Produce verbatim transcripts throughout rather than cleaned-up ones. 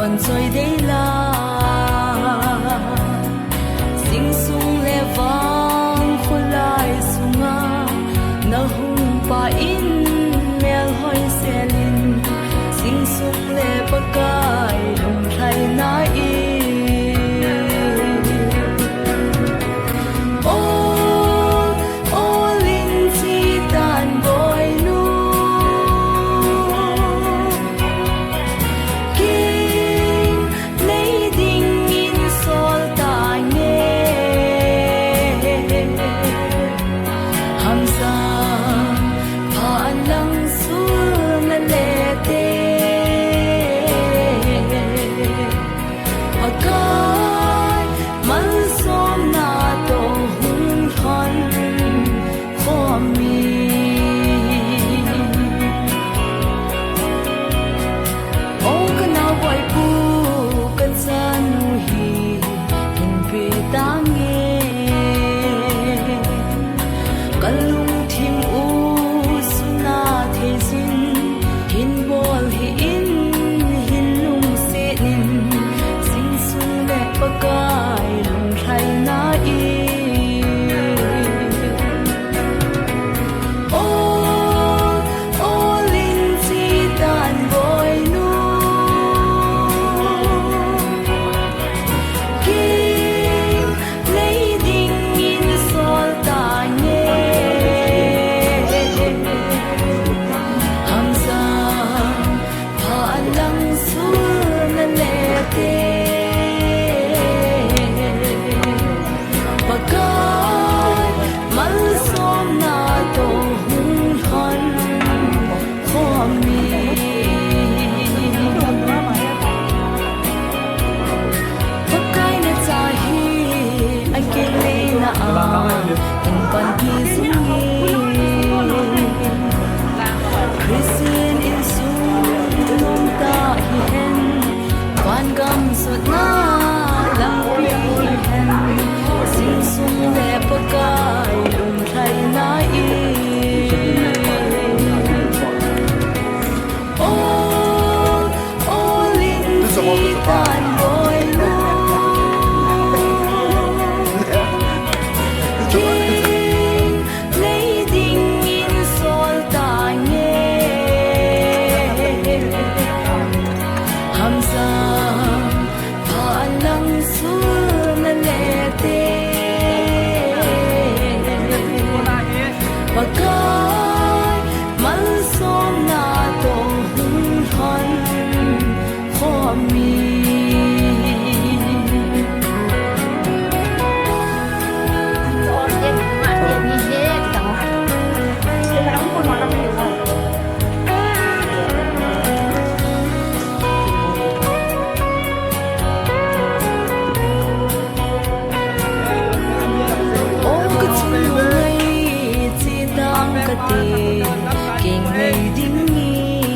Kon choi dei la, sing sung le vang khulai sunga, na hung pa in mel hoi selin, sing sung le Pakai lunglhaina i. O, o lin chi tan boinu. King nei dingin sol tange. Hamsa phan lang sul na le te. Pakai malsomna toh hung lhon khom in. O ka naoboipu ka chanu hi hin pe tange. Ka lungthim u suna thei sin hin bol hih in, hin lungset in, sing sung le Pakai lunglhaina i. O, o lin chi tan boinu. King nei dingin sol tange. Hamsa phan lang sul na le te. Pakai malsomna toh hung lhon khom in. Pakai na cha hi a kei leina a hung panpi zing in. Christian insung nom tah hihen, vangam sutna lampi hihen, sing sung le Pakai lunglhaina i. O, o lin chi tan boinu. King nei dingin sol tange. Hamsa phan lang sul na le te. Pakai malsomna toh hung lhon khom in. O ka chungnung ngai chi tang ka ti, king nei dingin.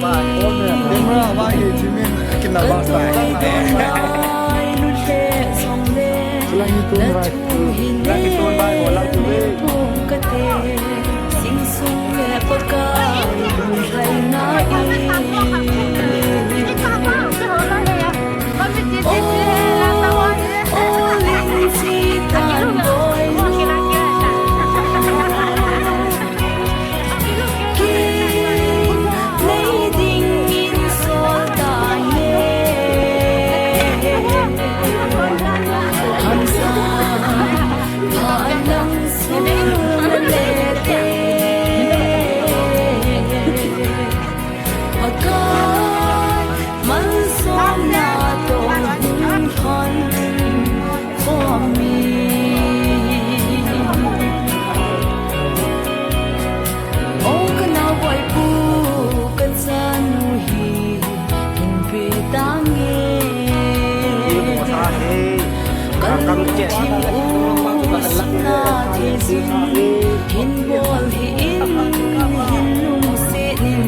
Ka tui tun lai nu le zong le, na thu hi nei pong ka te, sing sung le Pakai lunglhaina i. Pakai malsomna toh hung lhon khom in. O ka naoboipu ka chanu hi hin pe tange. Ka lungthim u suna thei sin hin bol hih in, hin lungset in,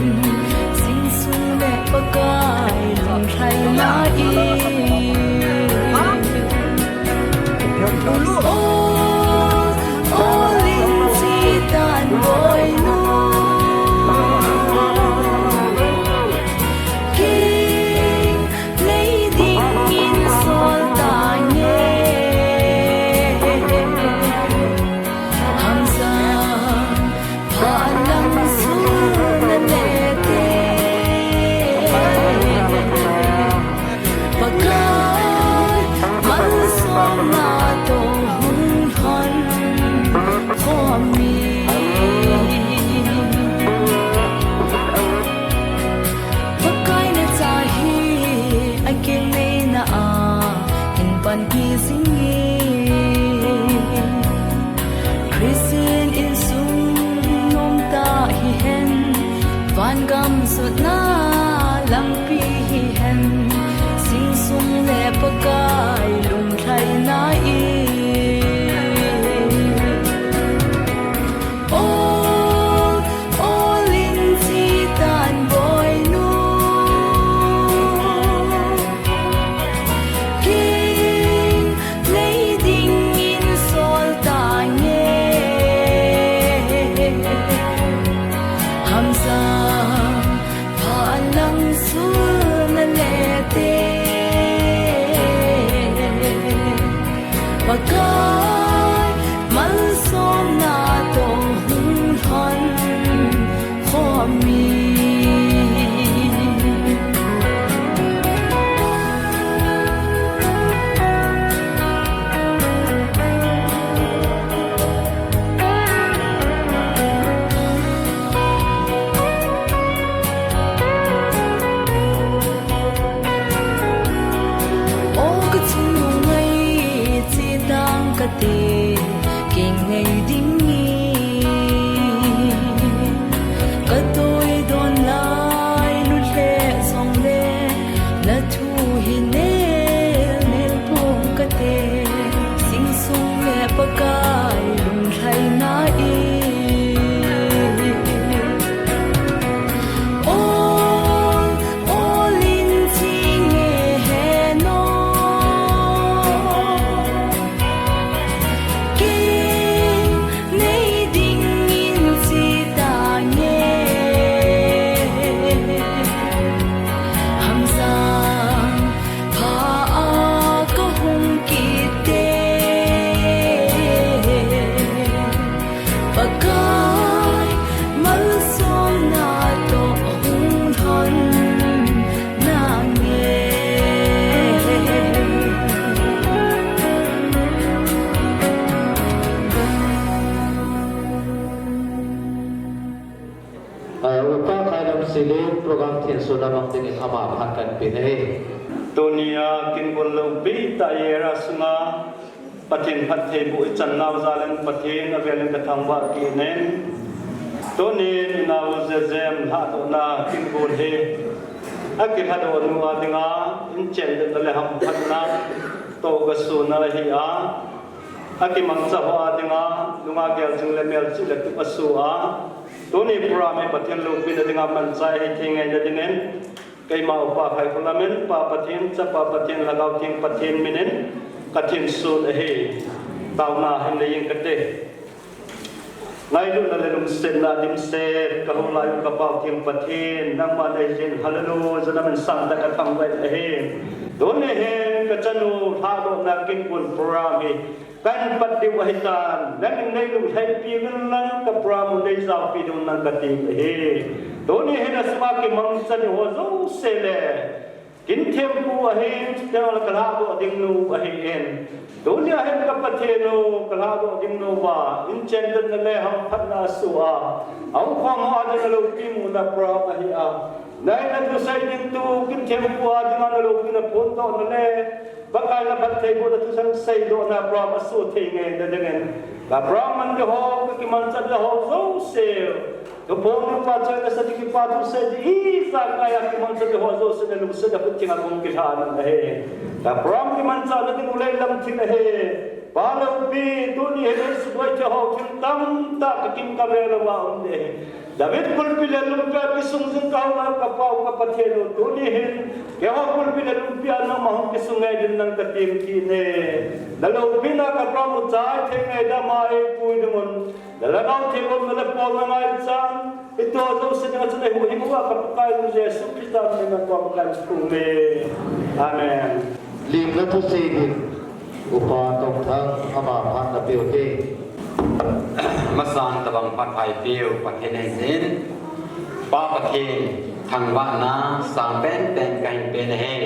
sing sung le Pakai lunglhaina i. O, o lin chi tan boinu. King nei ding An gamsutna lampi hihen, sing sung le Pakai lunglhaina in. Ol, ol in chi tan boinu. King nei dingin sol tange. Hamsang pha lang sun a le te. Pakai malsomna toh hung lhon khom in. O ka chungnung ngai, che tang kate, kei ngei ding in. Ka toi don lai, lut le jong le, na thu hi nel nel pong kate, sing sung le Pakai lunglhaina in. Ol, ol in chi nge he no. King nei dingin chi tange. Hamsang pha a ka hung kit te. Pakai malsomna toh hung lhon nange. Ah, Upa Khailam Silin program thensun a mang dingin ama phat kan pe ahi. Tunia kin gol loupi tah era sunga Pathen phattheiboh ichan nau jal in Pathen avel in ka thangvah kit in. Tunin inau Jejem lhadohna kin gol hi akilhadoh nu a dinga inchen detna le hamphatna toh ka sun ahi a, akimangcha ho a dinga lunga gel jing le melchih le tup asoh a, tuni program hi Pathen loupina dinga manchah hi thei ngeina dingin Keima Upa Khaikholam in, Pa Pathen, Chapa Pathen, Lhagao Theng Pathen minin ka thensun ahi. Taona hin nei ing kate. Ngailutna le lungsetna dimset ka houlai u ka Pau Theng Pathen, nangma nei jin, hallelujah, na min sangtah ka thangvah ahi. Tuni hin ka chanu lhadohna kin gol program hi Kahin pat diu ahitan, nangin nei lunglhaipi uvin lang ka program u nei jaopi diu nang kati ahi. Tuni hin asunga kimangcha ni ho jouse le, kin thempu ahin, chuteng le ka lhadoh ding nu ahin. Tunia hin ka Pathen u, ka lhadoh ding nu va, inchen detna le hamphatna asoh a, ahung khom ho a dinga loupi muna program ahi a. Nai na thusei ding tu, kin thempu a dinga na loupina phondohna le, Pakai na phattheibohna thusei seidohna program asoh thei ngeina dingin. Ka program man ding ho, ka kimanchah ding ho jouse. Thuphon ding pa choi na sa ding kipa thusei ding ijakai a kimanchah ding ho jouse na lungset a khut thinga kong kilhan ahi. Ka program kimanchah na ding u lei lam thil ahi. Pa loupi, tuni hin eisuhboi thei ho thil tamtah ka kin ka vel uva um ding ahi. David kulpi le lungpi a kisung jing ka houlai u ka Pau ka Pathen u, tuni hin keiho kulpi le lungpi a nangma hung kisung ngai din nang ka tem kit e. Na loupina ka program u chai thei ngai dam a eipui ding un. Na Lhagao Theng umna le polna ngaichan, ito jouse dinga chun eihuhhing uva ka Pakai u Jesu Christa min in ka Pakai u thum e. Amen. Limna thusei din, Upa Tongthang, ama phat na peh u hite. Masang tabang phat phai peh u, Pathen in, Pa Pathen, thangvahna sang penpen kahin pe nahi.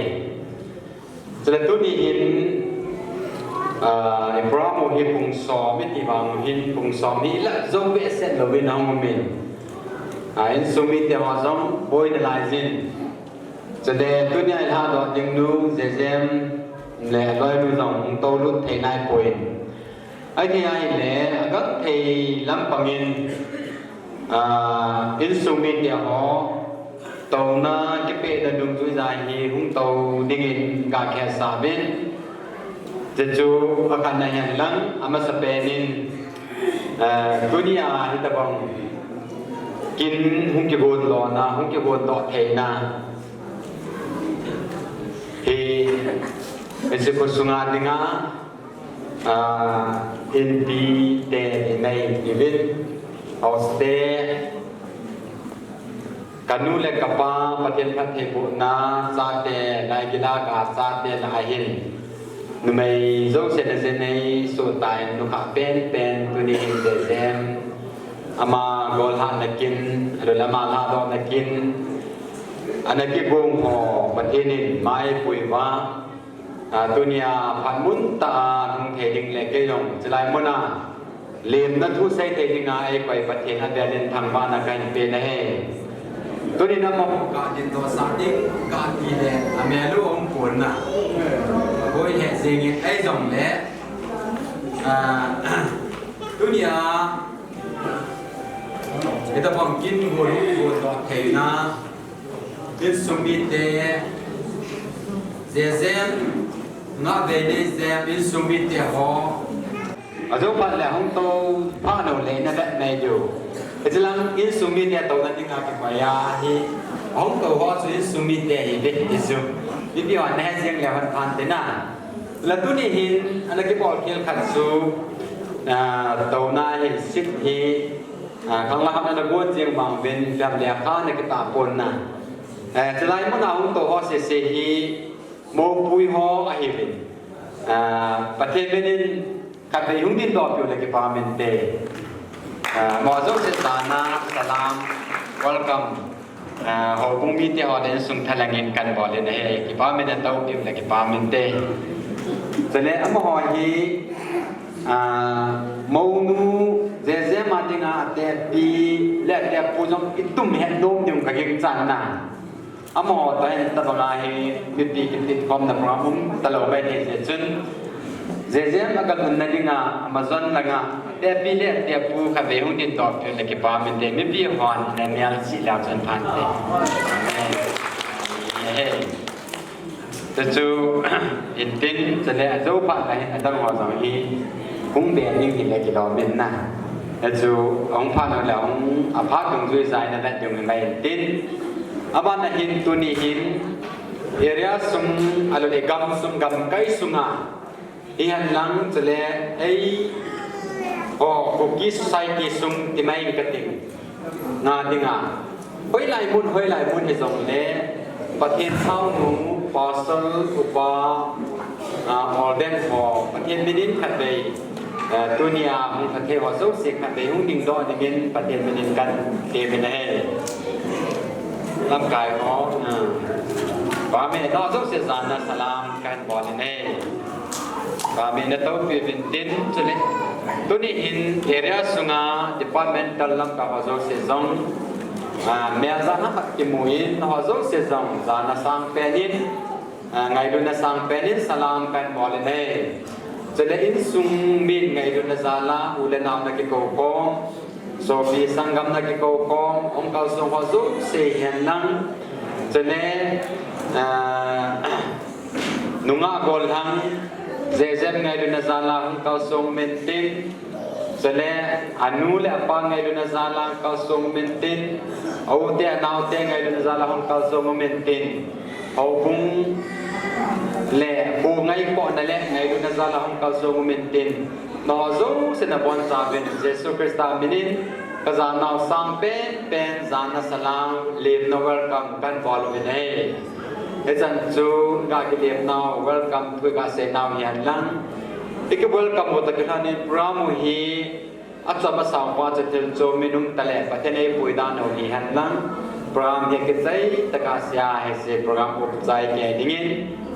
Chule tuni hin, ah, i program u hi pung som iti vang hin, pung som hi ilah jou behseh louvin ahung um in. Ah, insung mite ho jong boi nalai jin. Chule tunia i lhadoh ding nu, Jejem le aloinu jong hung toulut thei naipoi. Ahithei ahile, agangthei lampang in, Ah, insung mite ho, touna kipehna dungjuiya hi hung tou dingin ga khesa uvin. Chuchu akhatna hihen lang, amasapen in, ah, tunia hitabang kin hung kigon lona, hung kigon doh theina hi, hiche kho sunga dinga, ah, inpi te, inei, ivin, house te, kanu le kapa, Pathen phattheibohna chate, lai gila ga chate lah ahin, numei jouse najinei sohta in, nukhah penpen tuni hin Jejeng ama golhahna kin, alol ama lhadohna kin, ana kigong ho Pathen in maipui uva, ah, tunia phat muntah a hung thei ding le kei jong chulai muna lemna thu sei thei dinga eikoi Pathen avel in thangvahna kahin pe ahi. Tunin amaho ga dingdoh sah ding kati le amel u ahung ponna, hoi he jenge, ahijongle, ah, tunia hitabang kin gon, gon doh theina, insung mite, Jejeng, Ngahvei Neijep insung mite ho, ajou phat le hung tou phat lou le navet mai diu. Hiche lang insung mite touna dinga kikoi ahi, hung tou ho chu insung mite ahiuve ti chu mipi hon nahet jeng leu hen phante na. Chule tuni hin ana kibol khel khat chu, ah, touna hi, sip hi, ah, khanglang khat ana gon jeng vang uvin, lam le kha ana kitahponna. Eh, chulai muna hung tou ho sese hi moupui ho ahiuvin. Ah, Pathen min in khatvei hung dingdoh piu le kipah uvinte. Ah, amaho jouse jana salam, welcome. Ah, houbung mite ho le insung thalheng in kahin bol in ahi, kipah umin, tou piu le kipah uvinte. Chule amaho hi, ah, mounu Jejeng a dinga atehpi le atehpu jong itum het nom diu kagingchan na. Amaho toh hin tabanga hi mipi kititkhomna program um talou mai thei jeh chun, Jejeng a kalhunna dinga, Amazon langa, atehpi le atehpu khatvei hung dingdoh piu le kipah uvinte, mipi hon ana melchih leu chun phante. Amen. Amen. Chuchu, intin, chule ajou phat le hin adang ho jong hi hung be ding hile kilom in na. Chuchu ahung phat le hung aphat dungjuiya ina vet diu hi mai intin. Abana hin tuni hin area sung, alole gam sung, gamkai sunga, hihen lang chule eiho Kuki society sung ti mai in kati na dinga, hoilai mun, hoilai mun hijongle, Pathen thaonu, pastor, upa, ah, ordain ho, Pathen min in khatvei, ah, tunia hung phatthei ho jouse khatvei hung dingdoh dingin Pathen min in kahin temin ahi. Lamkai ho, ah, pame no jouse jana salam kahin bol in ahi. Pame na tou piu vintin chule, tuni hin area sunga departmental lamkai ho jouse jong, ah, mel jana khat kimu in, ho jouse jong jana sangpen in, ah, ngailutna sangpen in salam kahin bol in ahi. Chule insung min ngailutna jal a u le nao na kikou khom, sopi sanggam na kikou khom, hung kalsong ho jouse hihen lang, chule, ah, nungah gollhang, Jejep ngailutna jal a hung kalsong umin tin, chule anu le apa ngailutna jal a hung kalsong umin tin, a u te anao te ngailutna jal a hung kalsong umin tin, houbung le kho ngaikhohna le ngailutna jal a hung kalsong umin tin, nangho jouse nabonchauvin Jesu Christa min in kajanau sangpen pen jana salam, lemna welcome kahin bol uvin ahi. Hichan chu ga kilemnau welcome thu ga seinau hihen lang, iki welcome u toh kilhon in program u hi achom asang pa chu thil chom in um tale Pathen in eipui dan u hihen lang, program hi kichai tah a sei a, hiche program u kichai kei dingin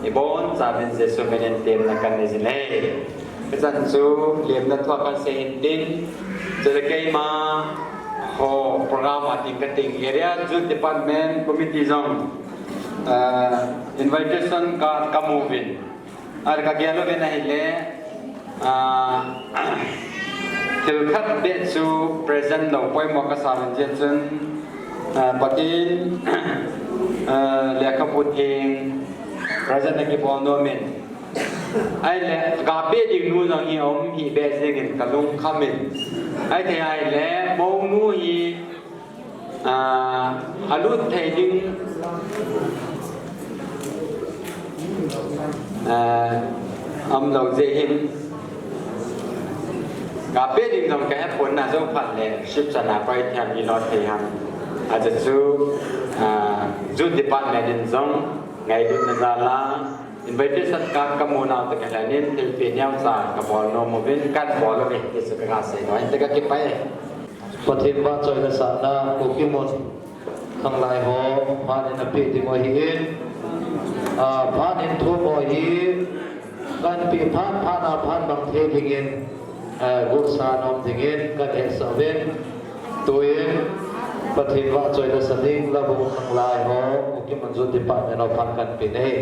ibonchauvin Jesu min in temna kahin nei jin ahi. Hichan chu lemna thu kahin sei in tin, chule keima ho program a ding kating, Area Youth Department Committee jong, ah, invitation card kamu uvin, ah, kagel uvin ahile, ah, Thil khat beh chu present lou poimo kasa uvin, hijeh chun, ah, Pathen, ah, lekhabu theng present akibol nom in. Ahile, ga peh ding nu jong hi aum hih beh jeng in kalung kham in. Ahithei ahile, mounu hi, ah, alut thei ding, ah, aum lou jeh hin, ga peh ding jong kahe pon, ajou phat le reception a koi thei ham, ilo thei ham. Ajeh chu, ah, Youth Department in jong ngailutna jal a, invitation card kamu nau tah khat in thilpeh neocha kabol nom uvin, kabol uve, ti chu kaga sei nom in, hiti kakipah e. Pathen vahchoina sahna, Kuki mun khanglai ho phat in apeh ding u ahin, ah, phat in thum u hi, kahin peh phat, phat a phat bang thei dingin, ah, gotsa nom dingin kahin hetsah uvin. Tuin, Pathen vahchoina sa ding, Labung khanglai ho, Kuki mun Youth Department ho phat kahin pe e.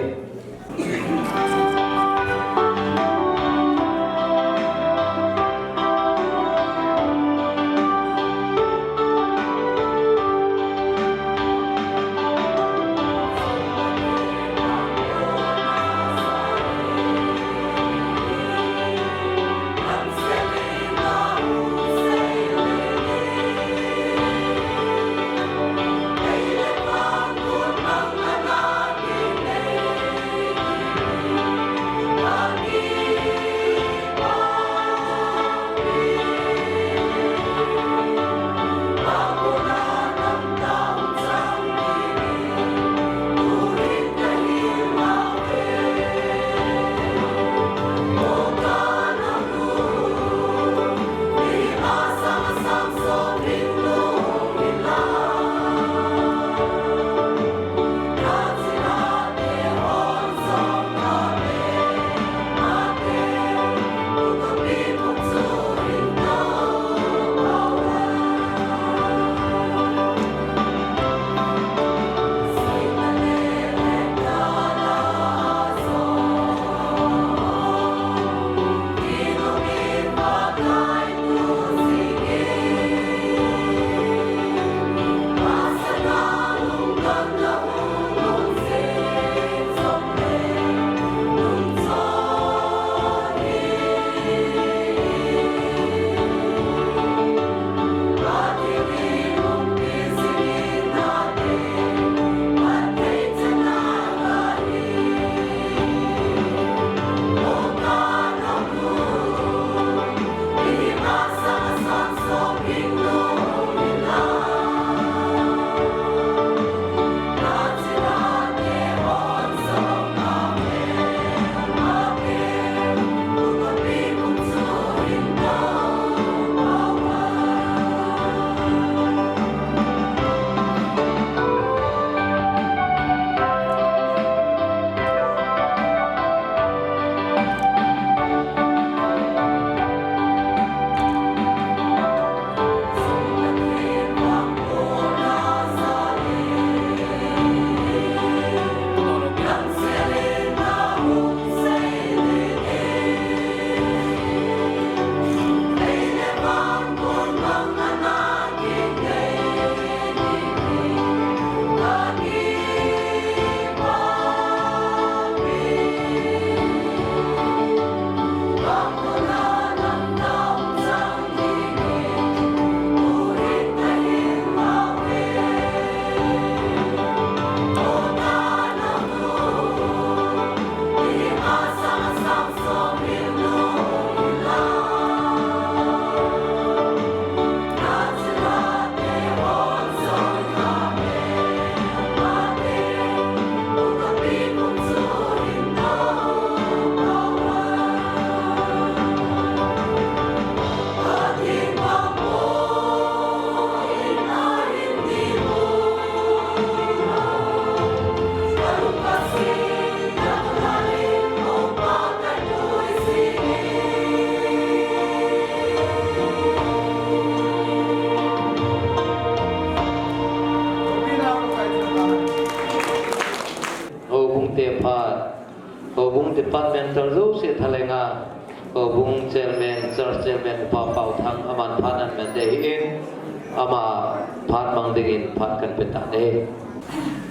Houbung te phat, houbung departmental jouse thalenga, Houbung Chairman, Church Chairman Upa Pau Thang, aman phat ahin mang ding ahin, ama phat mang dingin phat kahin pe tan ahi.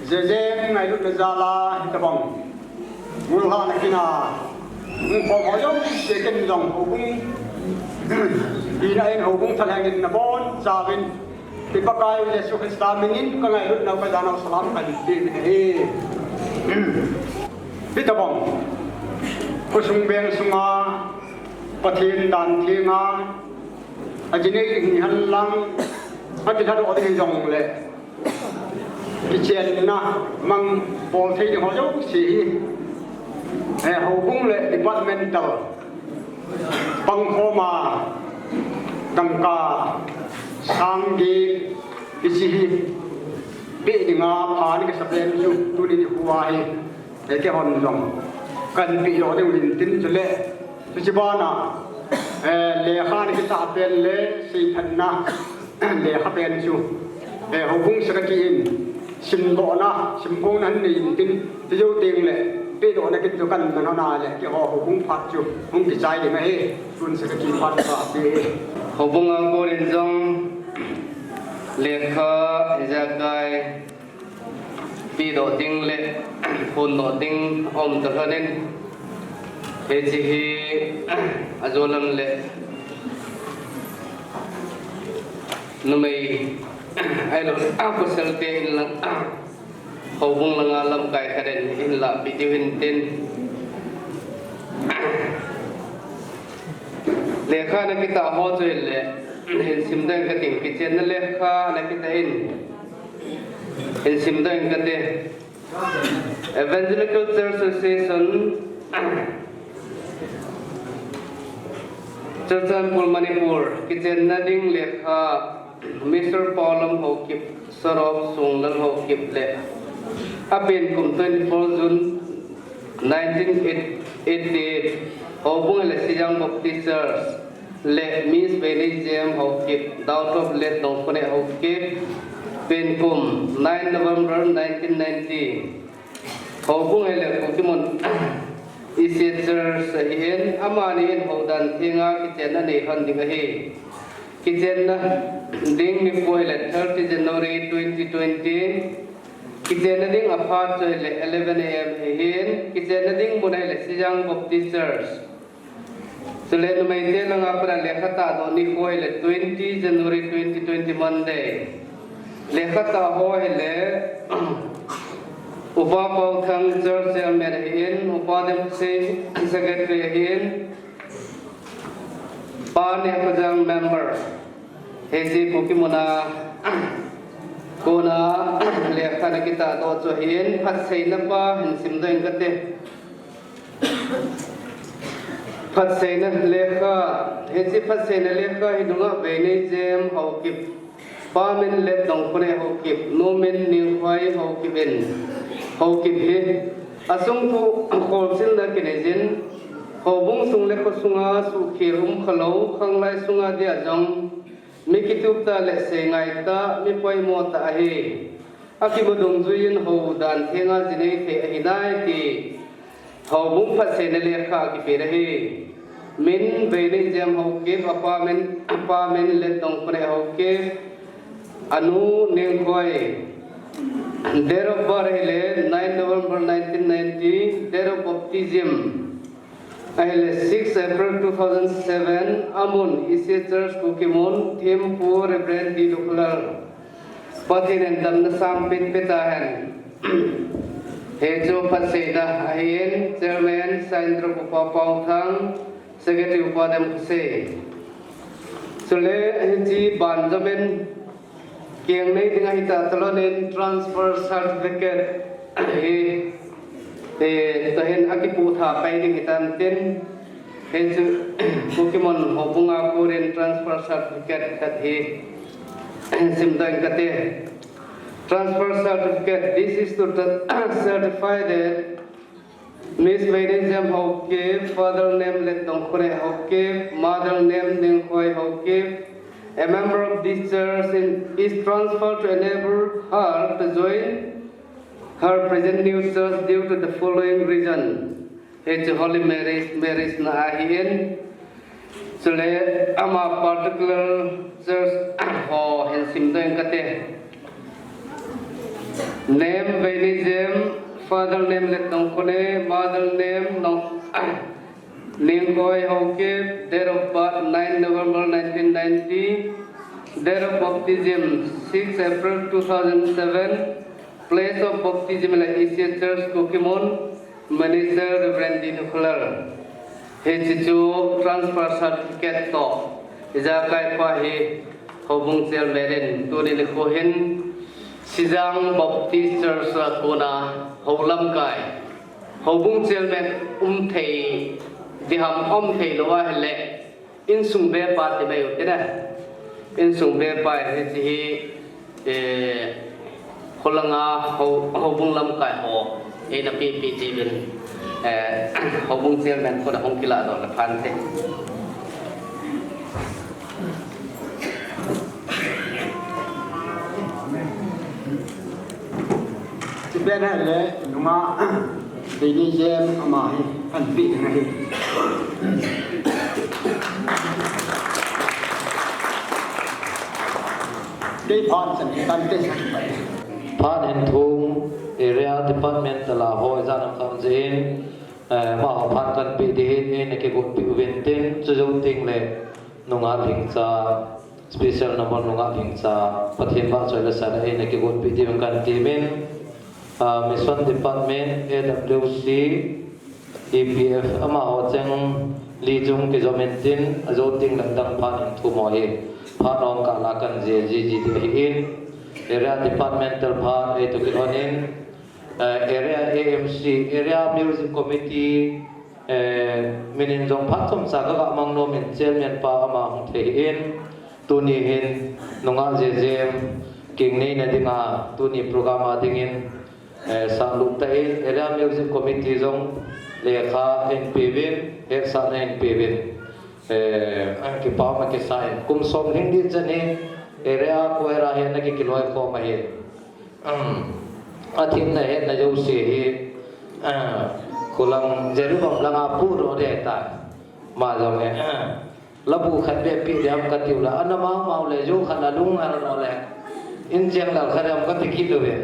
Jeng ngailutna jal a hitabang ngulhahna kin a hung khom ho jouse ken jong houbung, ina in houbung thalheng in nabonchauvin, i Pakai Jesu Christa min in ka ngailutnau ka janau salam kahin pe in ahi. Hitabang khosung veng sunga Pathen dan thenga, ajinei ding hihen lang, akilhadoh ding hijongle, kichenna mang bol thei ding ho jouse hi, eh, houbung le departmental pangkhom a dangka sang get hiche hi pe dinga pha ana kisa pen chu tuni nikho a hi, eh, keihon jong kahin pehdoh diu ahin tin, chule hiche bana, eh, lekha ana kitah pen le seiphatna lekha pen chu, eh, houbung secretary in simdohna, simkhomna ahin nei in tin, tijou tengle pehdohna kin chu kahin man hon a le keiho houbung phat chu hung kichai ding ahi. Tun secretary phat kape e. Houbung a kon in jong lekha, ijakai, pehdoh ding le phondoh ding aum talhon in, hiche hi ajo lam le numei ahilou le pasal te in lang, houbung langa lamkai khat in hin lahpeh diu ahin tin. Lekha ana kitah ho chu hile, hin simdoh inge kating, kichenna lekha ana kitah in, hin simdoh inge kati. Evangelical Church Association, Churachandpur, Manipur, kichenna ding lekha, Mister Paulom Haokip, son of Sunglal Haokip le apen kum twenty-four June nineteen eighty-eight, houbung le Sijang Baptist Church le Miss Veineijem Haokip, daughter of late Dongkhonei Haokip, pen kum nine November nineteen ninety. Houbung hile Kukimon Isi Church ahin, amani in houdan thenga kichenna nei lhon ding ahi. Kichenna ding nikho hile thirty January twenty twenty. Kichenna ding aphat chu hile eleven A M ahin, kichenna ding mun hile Sijang Baptist Church. Chule numeite langa pat a lekha tahdoh nikho hile twenty January twenty twenty, Monday. Lekha tah ho hile Upa Paothang Church Chairman ahin, Upa Demkhosei Secretary ahin, Pa Nekhojang Member. Hiche Kukimon a kona lekha ana kitahdoh chu ahin, phatseina pa hin simdoh inge kati. Phatseina lekha, hiche phatseina lekha hi nunga Veineijem Haokip, pa min late Dongkhonei Haokip, nu min Ningkhoi Haokip in, Haokip hi asung thu kholchilna kinei jin, houbung sung le khosunga suhkhel um khalou, khanglai sunga dia jong mi kitup tah le seingai tah, mi poimo tah ahi. Akimu dungjui in houdan thenga jinei thei ahi nai ti houbung phatseina lekha akipe ahi. Min Veineijem Haokip, apa min, apa min late Dongkhonei Haokip, anu Ningkhoi. Date of birth hile nine November nineteen ninety, date of baptism ahile six April two thousand seven, amun Isi Church Kukimon, thempu Reverend D Lukhalal. Pathen in damna sangpen pe tahen. Hichu phatseina ahin, Chairman Saindra Upa Paothang, Secretary Upa Demkhosei. Chule hiche banjom in keng nei ding ahi tah talon in transfer certificate hi, eh, tahin akipoh tha pai ding hitan tin, hichu Kukimon houbung a kon in transfer certificate khat hi simdoh inge kati. Transfer certificate, this is to certify that Miss Veineijem Haokip, father name late Dongkhonei Haokip, mother name Ningkhoi Haokip, a member of this church, in, is transferred to enable her to join her present new church due to the following reason. Hichu holy marriage, marriage na ahin, Chule ama particular church ho hin simdoh inge kati. Name Vaineijam, father name Lettongkhone, mother name Nong Ningkhoi Haokip, date of birth nine November nineteen ninety, date of baptism six April two thousand seven, place of baptism le E C A Church Kukkimun, minister Reverend D Nukhular. Hiche chu transfer certificate toh, ijakai pa hi Houbung chairman in tuni nikho hin Sijang Baptist Church a kona hou lamkai, Houbung chairman um thei, diham um thei lou ahile, insung bepa ti mai u tine. Insung bepa hiche hi, eh, kholanga hou, Houbung lamkai ho, eina pipi jiuvin, eh, Houbung chairman kona hung kiladoh le phante. Chupet ahile, nungah Vaineijam ama hi, ahin peh ding ahi. Kei phat chan hi tan kei sa. Phat hin thum, area department tala ho, ijat ham khat jeh in, eh, amaho phat kahin peh ding ahin, eina kigotpi uvin tin, chujou tengle, nungah Lhingcha, special number nungah Lhingcha, Pathen vahchoi le sahna eina kigotpi diuvin kahin temin, ah, Mission Department, A W C, E P F, amaho cheng li chung kijom intin, ajou tengle adang phat hin thum ho hi, phat hung kah la kahin jih jiji ding ahin, area departmental phat eitoh kilhonin, eh, area A M C, Area Music Committee, eh, min in jong phat chomcha kaga mang nom in chairman pa ama hung thei in, tuni hin nungah Jejem kingneina dinga tuni program a dingin, eh, sahlut tah in Area Music Committee jong lekha ahin peuvin, hetsahna ahin peuvin, eh, kipa ma kisa in kum som lhing ding chan hi area choir a hi ana kikiloi khom ahin. Um, athemna hetna jouse hi, ah, khulang Jerusalem langa pudoh ding ahitai. Ama jong hi, ah, labu khat beh peh ding ham katiu le, ana mama u le, jou khat la lunghel lou le, incheng lal khat ham kati kit lou ve.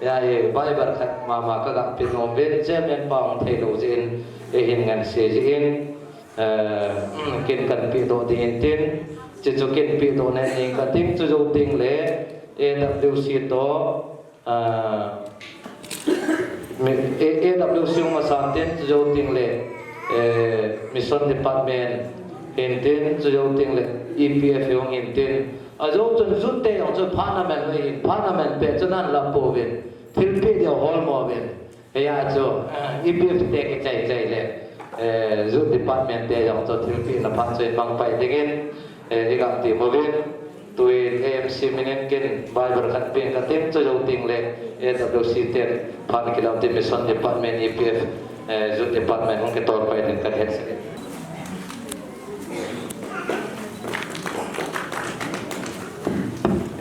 Hia hi, Bible khat mama kaga pe nom uvin, chairman pa hung thei lou jeh in, eihin nganse jeh in, Eh, ken kahin pehdoh ding ahin tin, chuchu ken pehdoh nahi ning kating, chujou tengle A W C toh, eh, mi-, A-, A W C hung masan tin, chujou tengle, eh, Mission Department hin tin, chujou tengle E P F hung hin tin. Ajou chun jut te jong chu phat naman lou hin, phat naman peh chu nahin lah pouvin, thilpeh ding holmo uvin. Hia chu, eh, E P F te kichai chai le, eh, Youth Department te jong chu thilpehna phat chu imang pai dingin, eh, iga ti uvin, tuin A M C min in ken Bible khat pen kating, chujou tengle A W C ten phat kilah tin Mission Department, E P F, eh, Youth Department hung kitol pai ding kahin hetsah in.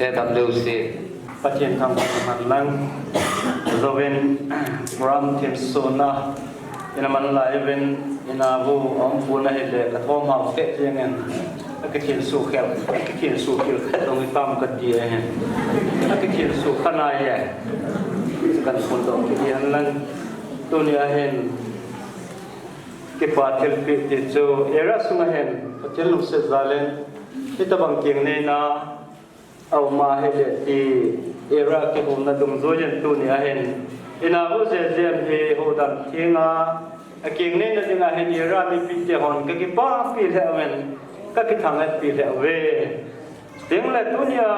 A W C. Pathen thangvah man lang. Jouvin program themsuhna ina man lai uvin, ina vu aum pon ahile kathom hao keh jengin, akithensuh khel, akithensuh khel khat dong itam kati ahin. Akithensuh kha nai e. Kahin phondoh kit hen lang. Tuni ahin kipa thilpeh ti chu area sunga hin Pathen lungset jal in, hitabang kingneina aum ahile ti area kihomna dungjuiyin tuni ahin, ina u Jejem hi houdan thenga akingneina dinga hin area mipite hon kakipapi lheh uvin, kakithang-etpi lheh uve. Tengle tunia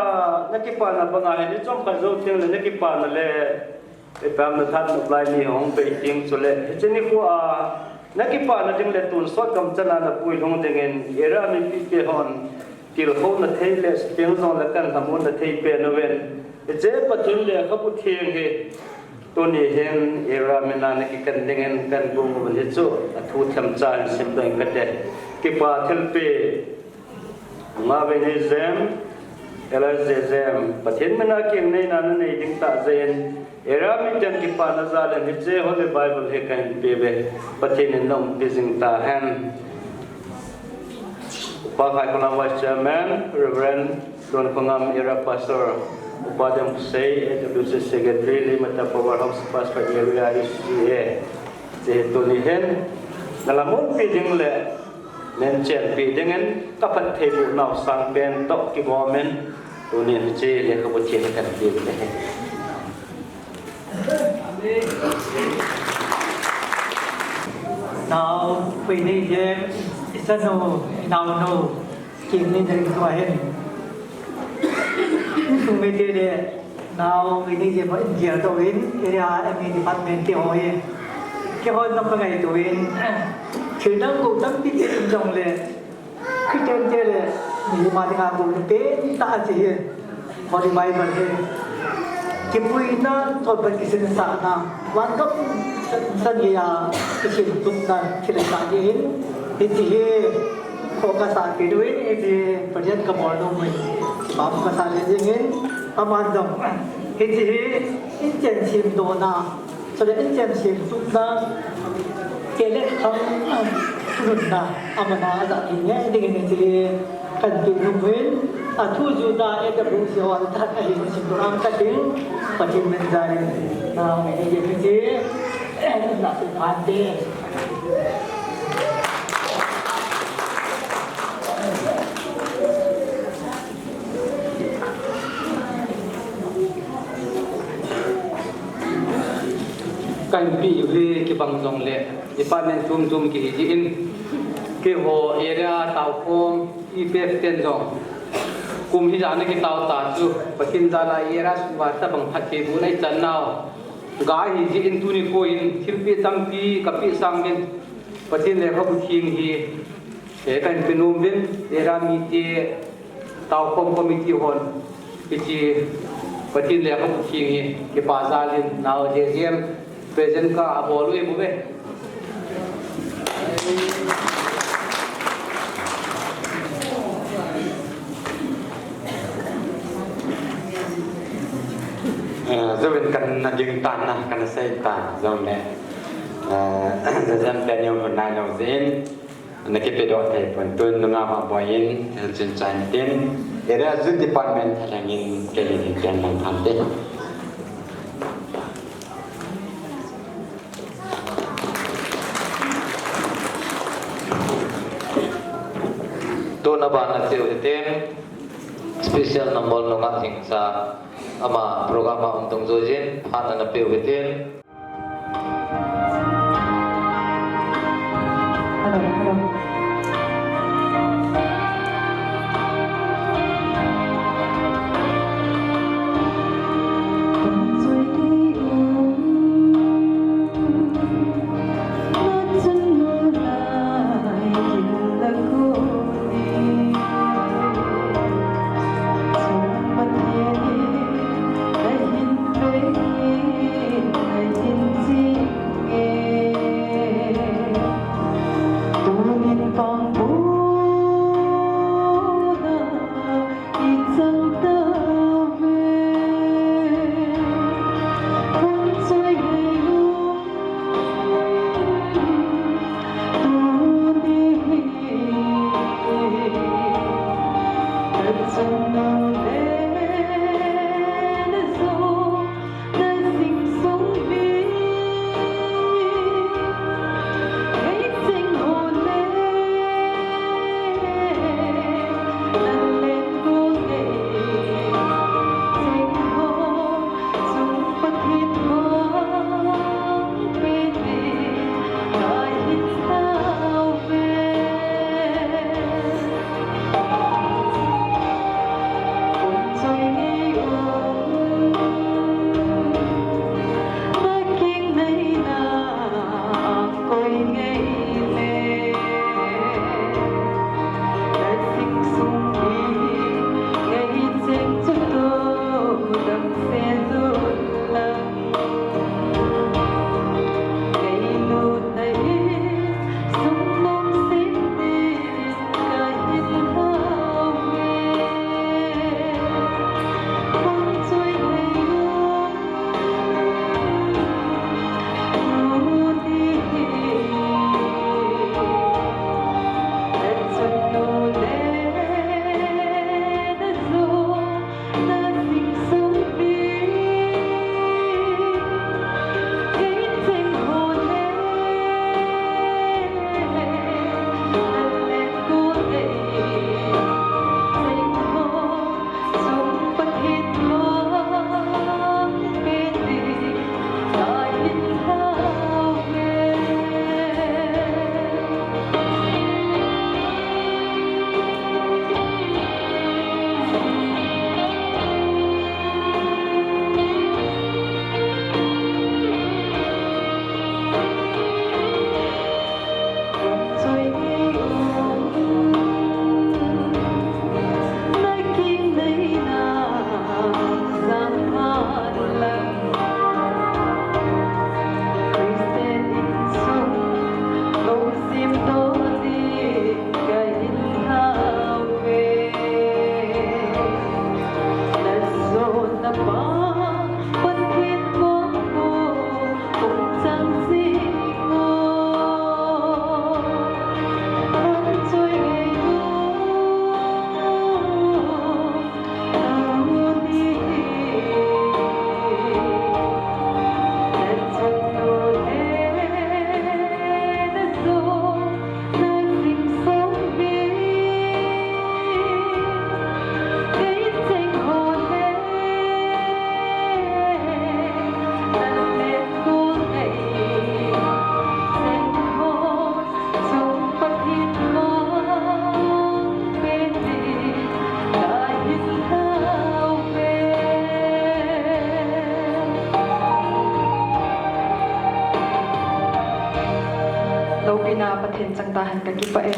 nakipana banga hin ichomkhat jou tengle nakipana le ipi ham nathat nop lai ni hung bei ding chule, hiche nikhoa nakipana ding le tonsot gamchana napuilhung dingin area mipite hon tilkhouna thei le siteng jongle kan lhamonna thei pen uvin. Hiche Pathen lekhabu theng hi tuni hin area mina nakikan dingin kan bung uvin, hichu athu themcha in simdoh inge kati. Kipa thilpeh Nungah Vaineijam, L R J Jem, Pathen mina kingneina nanei ding tah jeh in, area miten kipana jal in hiche Holy Bible hi kahin peuve, Pathen in naumpi jing tahen. Upa Khaikholam Vice Chairman, Reverend Donkhongam Area Pastor, Upa Dam Kusei, A W C Secretary, Limata Power House Pastor Area E C A, che tuni hin, nala mun pi ding le, nen chen pi ding in, ka phattheiboh nau sangpen toh kigom in, tuni hin che le ka bu chen kan pi le. Nau, pui ni je, i sanu, i naunu, kim ni ding tua hin. Sung me te le, nau, pui ni je, mo in je to in, area M E department te ho ye. Ke ho nam ka ngai to in, thil dang ko tam pi te in jong le, Christian te le, mi ma dinga ko ni pen tah a chi hi. Holy Bible hi. Kipuina, tolpat kisinsahna. Van gam san, san hi a, kisin tupna, thil sa hi in. Hichi hi, focus a kidu in, hichi hi, Pathen ka bol nu mun. Bam ka sa le ding in, aman jong. Hichi hi, in chen sim do na. Chule in chen sim tupna, kei le khang, ah, nunna, amana aja ding nge, ding nge chule kan ti nu mun, a thu ju da A W C ho a that a hin sim tu ang ka ding, Pathen min ja in, na nge nge ye ti, na su phan te. Kahin peh u hi kibang jongle, department chom chom kihi jeh in, keiho area taokhom, E P F ten jong, kum hijat a kitao ta chu, Pathen jal a area sunga tabang phattheibohna i chan nau, ga hi jeh in tuni kho in, thilpeh tampi kapeh sang in, Pathen lekhabu theng hi, eh, kahin pe nom uvin, area mite, Taokhom committee hon, hiche Pathen lekhabu theng hi, kipa jal in nao J J M present ka abol u e bu ve. Eh, jouvin kana ging tan na, kana sei tan, jongle. Eh, J J M te ni um nai lou jeh in. Ana kipedoh thei pon, tun nungah Vahboi in thil chun chan tin, Area Youth Department thalheng in kei hin ken lang tham te. Tun abana cheu hitin, special number nungah Thingcha, ama program a um dungjuiyin, phat ana peu hitin. Loupina Pathen chang tahen kakipah e.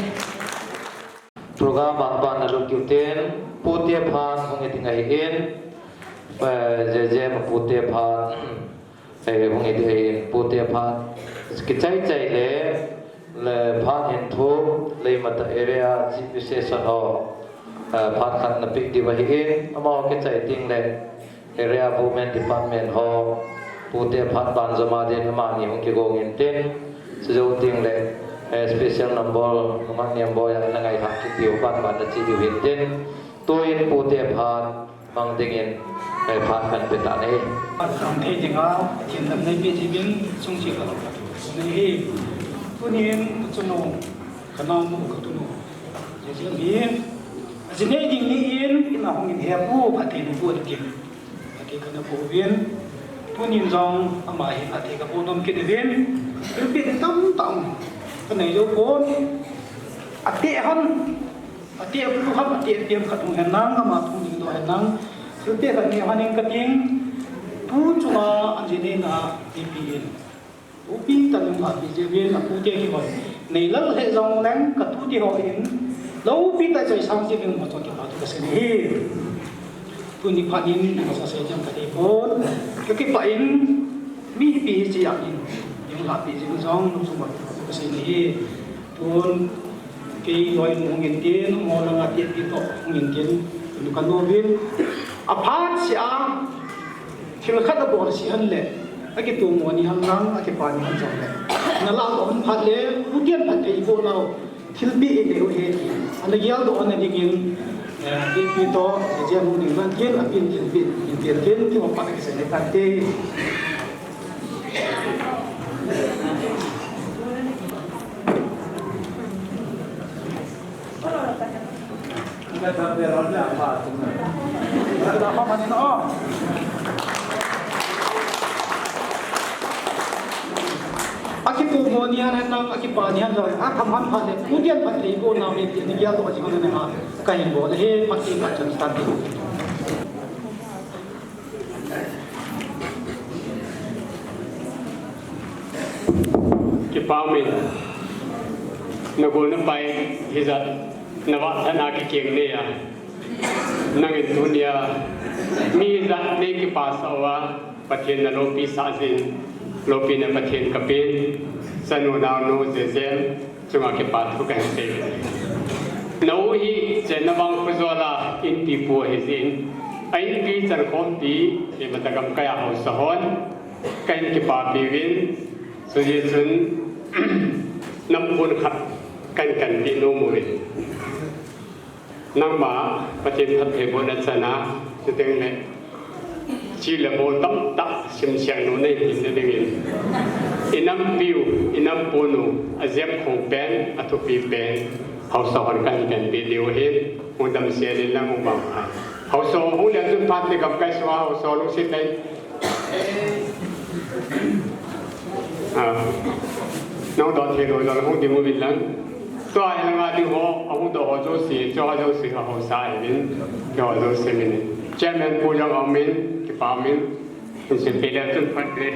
Program a ban a lungkit in, pute phat hung e ding ahin, eh, J J M pute phat, eh, hung e ding ahin, pute phat kichai chai le, le phat hin thu, Leimatai area Chief Association ho, eh, phat khat na pe diu ahin, amaho kichai ding le, Area Women Department ho, pute phat ban joma din amani hung kigong intin, chujou ding le, eh, special number, Nunga Nemboi a na ngailhah kit diu ban ban na che diu hintin, tuin pute phat mang dingin, eh, phat kan pe tan ahi. Phat kan thei dinga, Pathen damna eipeh jiuvin, sung che ka lo ka tu. Nei hi, tunin, ka chanu, ka naonu, ka tunu. Jeh jeh hi, ajinei ding ni in, ina hung in he pu, phatthei na pu, ati. Phatthei kana pu uvin, tunin jong ama hi phatthei kapu nom kit uvin, pulpit ni tamtah um, kanei jou pon, ati ham, ati apu ham, ati apiam khat hung hen lang, ama thung ding doh hen lang, pulpit khat ni hanin kating, tu chunga ajinei na, ipi in. Loupi tah in lunglhahpi jeh uvin, apute kihoi. Nei lal lheh jong leng, katute ho in, loupi tah choi sang jeh uvin, amaho toh kipah thu kasei nahi. Tuni phat in, masa sei jong kadei pon. Kakipah in, mi ipi hiche a in, lunglhahpi jeh uvin jong, lungsung uva kipah thu kasei nahi. Tun, kei loi hung intin, mo langa tipi toh hung intin, tun kanu uvin. Aphat seh a, thil khat abol sih hen le, akitomo ni hen lang, akipa ni hen jong le. Nalah doh hen phat le, pute in phatthei iboh nau, thilpeh inei u ahi ti. Ana geldoh na dingin, eh, ipi toh, J J M hung ding man tin, apin thilpeh, intin tin, ti mo pat kisei le kante. Akitomo ni hen lang, akipa ni hen lang, akham hen phat le, pute in phatthei iboh nau ahi ti, ana geldoh jing hen lang, kahin bol e, phatthei phat chan tan ti. Kipa umin, nagol napai hijat, navah tah a kikeng nei a, nangin tunia mi hijat nei kipasah uva, Pathen naloupi sah jeh in, loupina Pathen kapen, chanu naonu J J M chunga kipa thu kahin sei. Na u hi chenna vang khojol a inpipu ahi jeh in, a inpi chankhompi, Leimatai gamkai a haosa hon kahin kipapi uvin, chujeh chun nampon khat kahin kanpeh nom uvin. Nangma Pathen phattheibohna chana, chuteng le, chi le bo tamtah simseng nom nei hinna dingin, inampiu, inamponu, ajem khong pen, athupi pen, haosa hon kahin kanpeh diu ahin, hung damsel in lang hung vangpha. Haosa hung le chun phat le gamkai sunga haosa lungset nei. Ah. Nang doh thei lou jong hung ding uvin lang. Tua hi langa ding ho, ahung doh ho jouse, chua jouse ho haosa ahin, chua jouse min. Chairman pu jong aumin, kipa umin, hung seipe le chun phat le.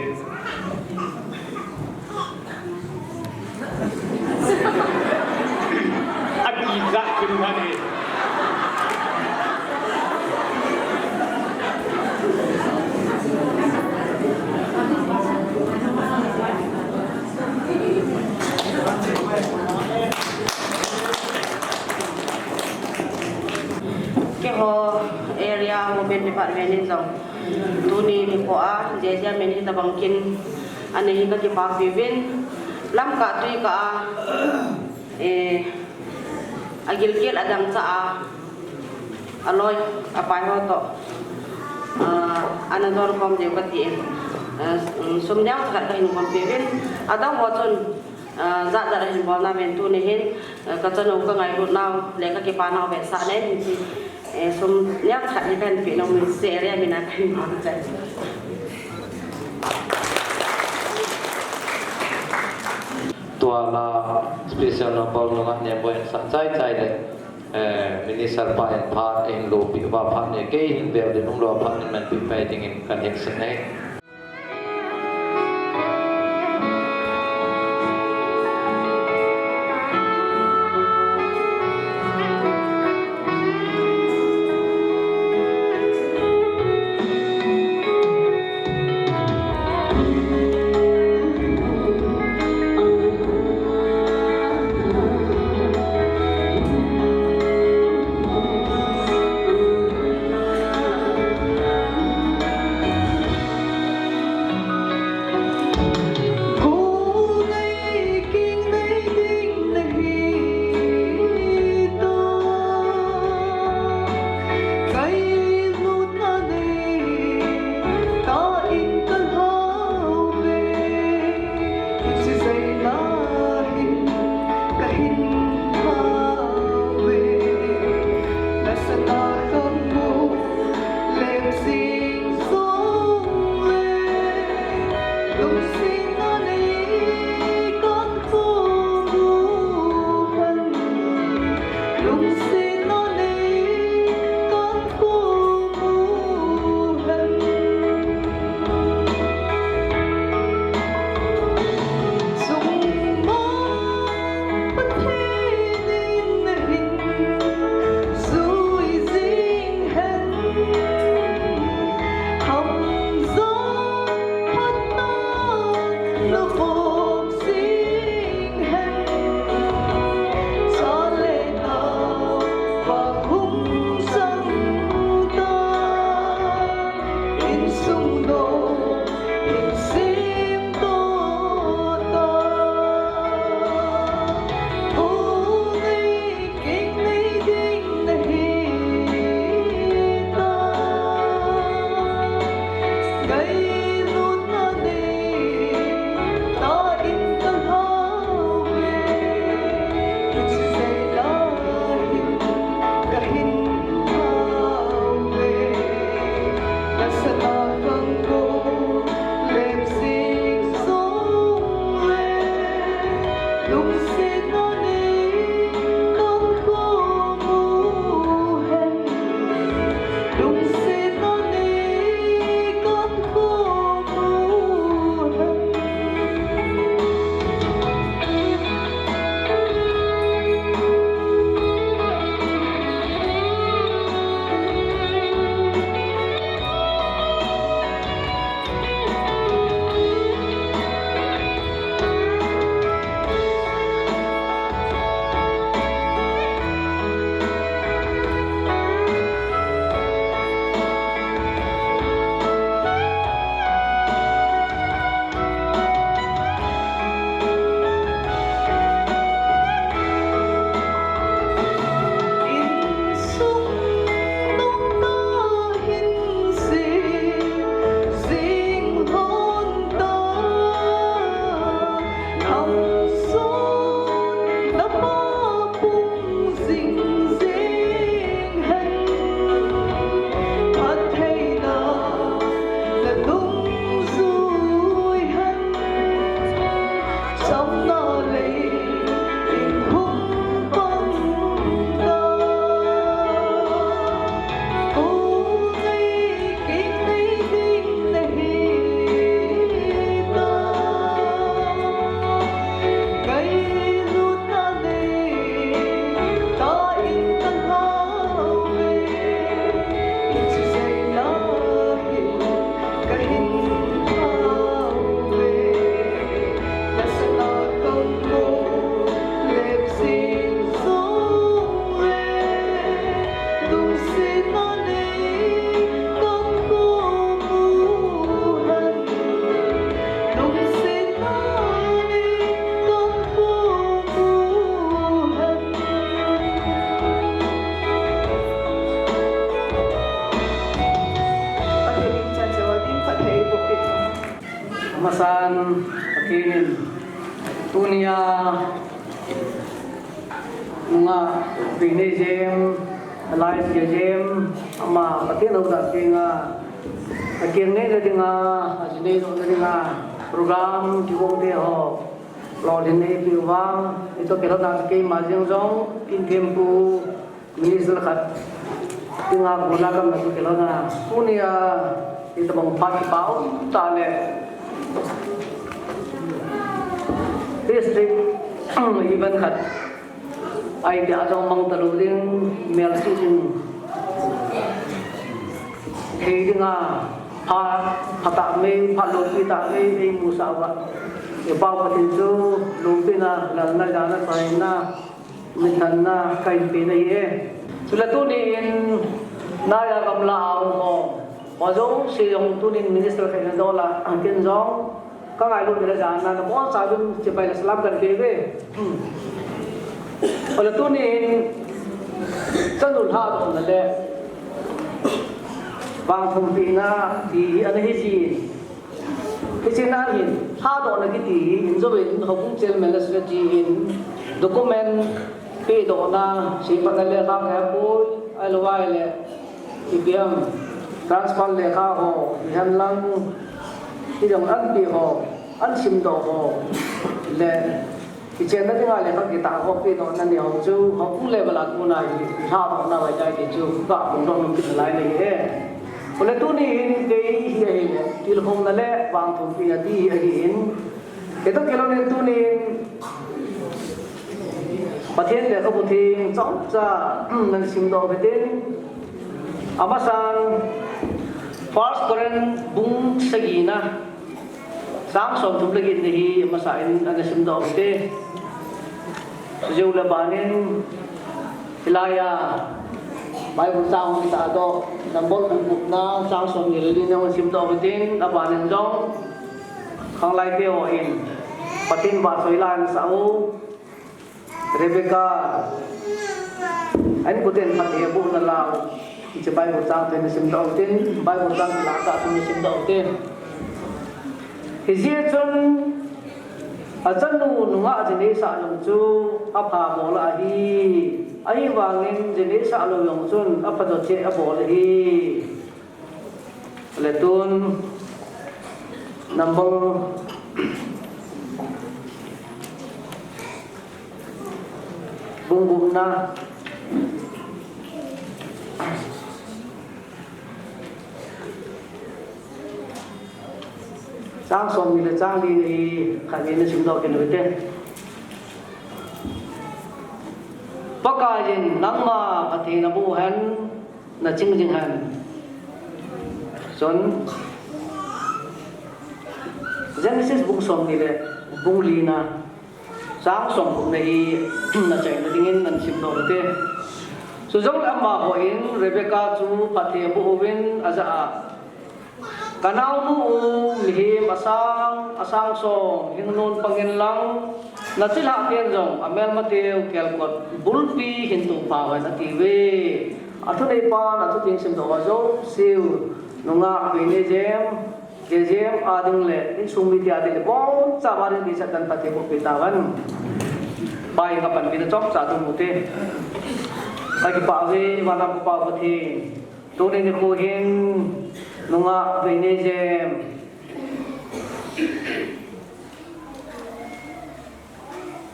Akijat kim tha ni. Keiho area women department in jong tuni nikho a J J M in hitobang kin anei hi kakipapi uvin, lamkah tuikah a, eh, agilkel adangchah a, aloi apai ho toh, ah, ana don khom diu kati in, ah, sum neocha khat kahin khompi uvin, adang ho chun, ah, jat jat ahin bol nauvin tuni hin, ah, kachanu kangailut nau le kakipa nau vetsahna in, eh, sum neocha khat hi kahin pe nom in, area min a kahin bol chai. Tua la special number Nunga Nemboi in sah chai chai le, eh, minister pa in phat ahin loupi uva, phat ni kei hin bel ding umlou, phat in manpi pai dingin kahin seiye. Amasan, Pathen in tunia nunga pine jem, alai sia jem, ama Pathen lo da kinga, akinga nei da dinga, ajinei da dinga, program kibol te ho. Lolhin nei piu vang, ito kilo na keima jeng jong, in tempu, minister khat, kinga guna kam na kilo na, tunia, ito bang phat pau, ta le. District, event khat, ai dia jong mang talu ding, mel si ding. Hei dinga, pha, pha ta mei, pha lopi ta mei, ei mu sa va. E pau Pathen chu, lopi na, lal na, ja na, sai na, min than na, kai pe na hi e. Chule tuni in, na ya gamla a hung ho. Ho jong, si jong tunin minister kai na dola, angkin jong, ka ngailut le jan na, na mo sa dun, chibai na salam kan pe ve. Ole tunin, chanu lha dong na le. Vang thum pi na, ti hi ana hi ji. Hiche na hin, lhadohna kiti hi, in jovin, houbung chairman le secretary in, document pedohna, seipatna lekha kahe poi, ahilou ahile, ipi ham, transfer lekha ho, ihen lang, idong an pe ho, an simdoh ho, le, Kichenna dinga lekha kitah ho pedohna nei ho chu, houbung level a kona hi, lhadohna vai tai ti chu, ka hung dong nom kit lai nei e. Ole tuni hin kei hi ahile, tilkhouna le vangthum pi ati hi ahin. Kei toh kilhon in tunin, Pathen lekhabu theng chomcha, nan simdoh uve tin. Amasan, First Corinth bung sagina, Chang somthum le get na hi, amasa in, ana simdoh u hite. Chujou le banin, hilai a, Bible chang hung kitahdoh, Number bung gupna chang somni le li na hung simdoh uhitin, abanin jong khanglai teho in Pathen vahchoi la asah u Rebecca a inkoten phatthei aboh nalai u, hiche Bible chang chu nasimdoh uhitin, Bible chang chu lasa chu nasimdoh uhitin. Hijeh chun achanu nungah ji neisah jong chu apha bol ahi. Ahivangin ji neisah lou jong chun apha doh cheh abol ahi. Le tun number bung gupna chang somni le chang li na hi khat ni nasimdoh kit uhite. Pakaiyin nangma phatthei naboh hen, naching jing hen. Chun Genesis bung somni le bung li na chang somgup na hi nachaina dingin nasimdoh uhite. Chujongle amahon Rebecca chu phatthei aboh uvin ajah a, Kanaonu u mihem asang, asang som, hing nun pang inlang, nachilhah ten jong amelmateu kelkot bulpi hin tupha uhen atiuve. Athuneipan athu teng simdoh ho jouse u, nungah Beinejem, Kejem a ding le insung mite a ding le bonchauva ding deisah tah in phatthei bohpi tahen. Pa in kapanpina chomcha tum ute. Kakipah uve, van'a Pa Pathen. Tuni nikho hin nungah Beinejem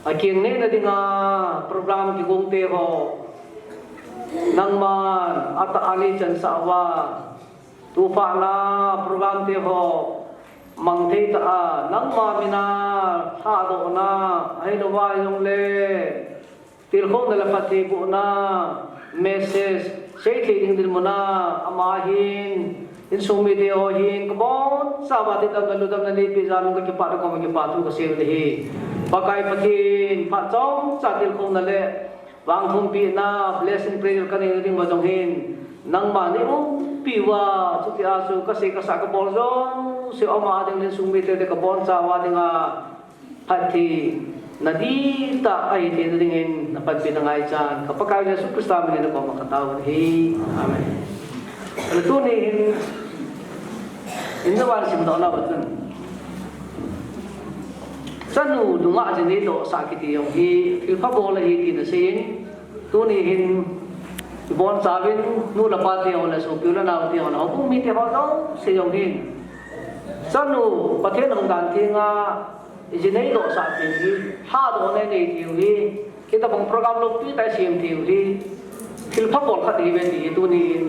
akeng nehna dinga program kigong teho, nangman atah a neichansah uva, tuphatna program teho mang thei tah a nangma mina lhadohna, ahilouva jongle tilkhouna le phatthei bohna message seithei ding dinmun a, ama hin, insung mite ho hin kabonchauva thidamna, ludamna neipeh jal un kakipah, nakom a kipathu kasei u ahi. Pakai Pathen, phat chomcha tilkhouna le vangthumpina, blessing prayer kaneina ding uva jong hin nangman neiumpi uva, chutia chu kasei kasah kabol jouse, ama ding le insung mite ding kabonchauva dinga phatthei na dihtah ahi theina dingin napanpina ngaichan, ka Pakai Jesu Christa minin nakoma katao u ahi. Amen. Ahile tuni hin, in navan simdoh nauva chun, chanu nungah ji neidohsah kiti jong hi thilpha bol ahi ti nasei in, tuni hin ibonchauvin nu le pa teho le sopi u le nao teho le houbung mite ho jouse jong hin, chanu Pathen hung dan tenga ji neidohsah tiu hi, lhadohna inei tiu hi, hitobang program loupi tah isem tiu hi, thilpha bol khat ahiuve ti hi tuni in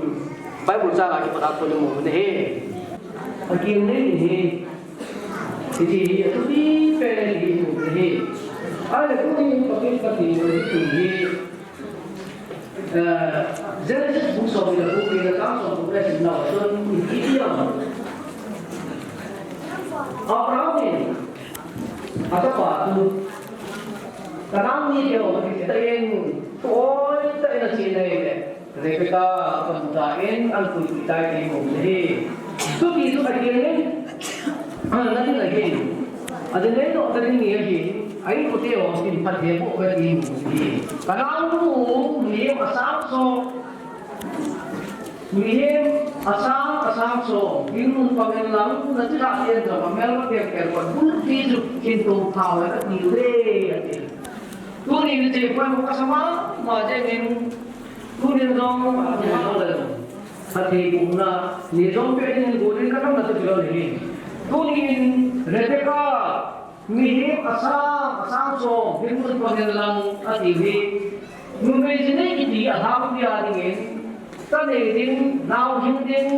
Bible chang a kipat a kon imu u ahi. Akeng nei hi, hiti hi athupi pen ahi ti imu u ahi. Ahile tuni in Pathen phatthei iboh u hi, Eh, Genesis bung somni le bung li na chang somgup na simna uva chun, hiti hi, Abraham in achapa chu, Canaan mite ho kiti tah in, thu hoitah in achen ahile, Rebecca apan tan, ahin puipi tai ti imu u ahi. Chuti chu akeng in, ah, na ding ahin, aji neidoh na ding ahin, a inkote ho hin phatthei boh uve ti imu u ahi. Kanaonu u mihem asang som, mihem asang, asang som, hing nun pang inlang, nachilhah ten jong amelmateu kelkot bulpi chu hin tupha uhen atiuve, ati. Tuni hiche poimo kasa mama jengin, tunin jong, phatthei bohna ni jong pe dingin gonin katamna chu kilou ahi. Tunin Rebecca, mihem asang, asang som, hing nun pang inlang, ati hi. Numei ji nei kiti alhangpi a dingin, cha nei ding, nao hing ding,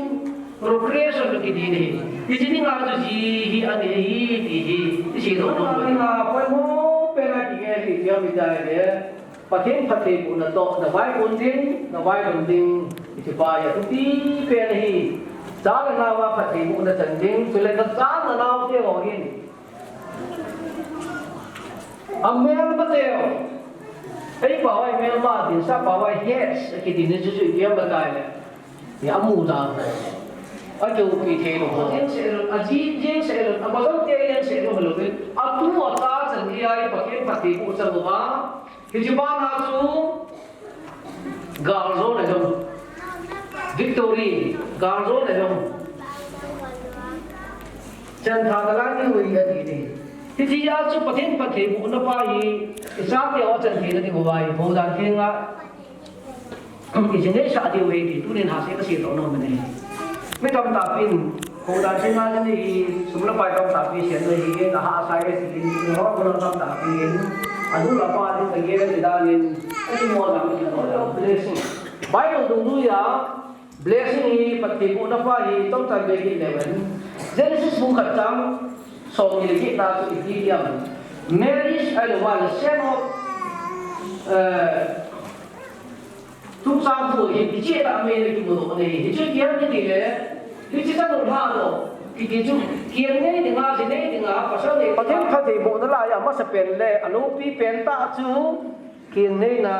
procreation kiti ahi. Hiche dinga chu ji hi anei ahi ti hi iseidoh nom u ahi. Poimo pen a kigel hi ipi ham itile, Pathen phatthei bohna toh navaihom ding, navaihom ding, hiche pa hi athupi pen ahi. Cha le nao a phatthei bohna chan ding, chule nacha nanao teho hin, amelmateu, eipao a melma dinsah pao a heads akiti ni chu chu ipi ham itile, Ni amu da. Akeu pi thei lou ho. Jeng se lou, aji jeng se lou, abazam te jeng se lou lou. Atu ata chan dia Pathen phattheiboh chang uva. Hiche bana chu galjona jong, victory, galjona jong, chantha kalang diu ahi ati ni. Hitia chu Pathen phattheibohna pa hi, ichate ho chantha na diu ahi, Houdan Thenga, ijinei sah diu ahi ti, tunin hasei kasei doh nom e. Mi tamtah pin, Houdan Thenga ni hi, sum le pai tamtah pi sian le hi, na ha sai e, si in, ho ko tamtah pi in, anu le apa ni ka ye ni dan in, ani mo na mi na blessing. Bible dungjuia, blessing hi, phattheibohna pa hi, tamtah be hi le wen. Genesis bung khat chang som ni le get na chu iti hiam. Marriage, ahilou le, sen of, eh, Chungchang thu hi, hiche a main a kimu doh ahi, hiche kiam ni ti le, hiche ka nung ha lo, kiti chu, kiam nei dinga, ji nei dinga, pasal nei dinga. Pathen phattheibohna laiya, amasapen le, aloupi pen tah chu, kiam neina,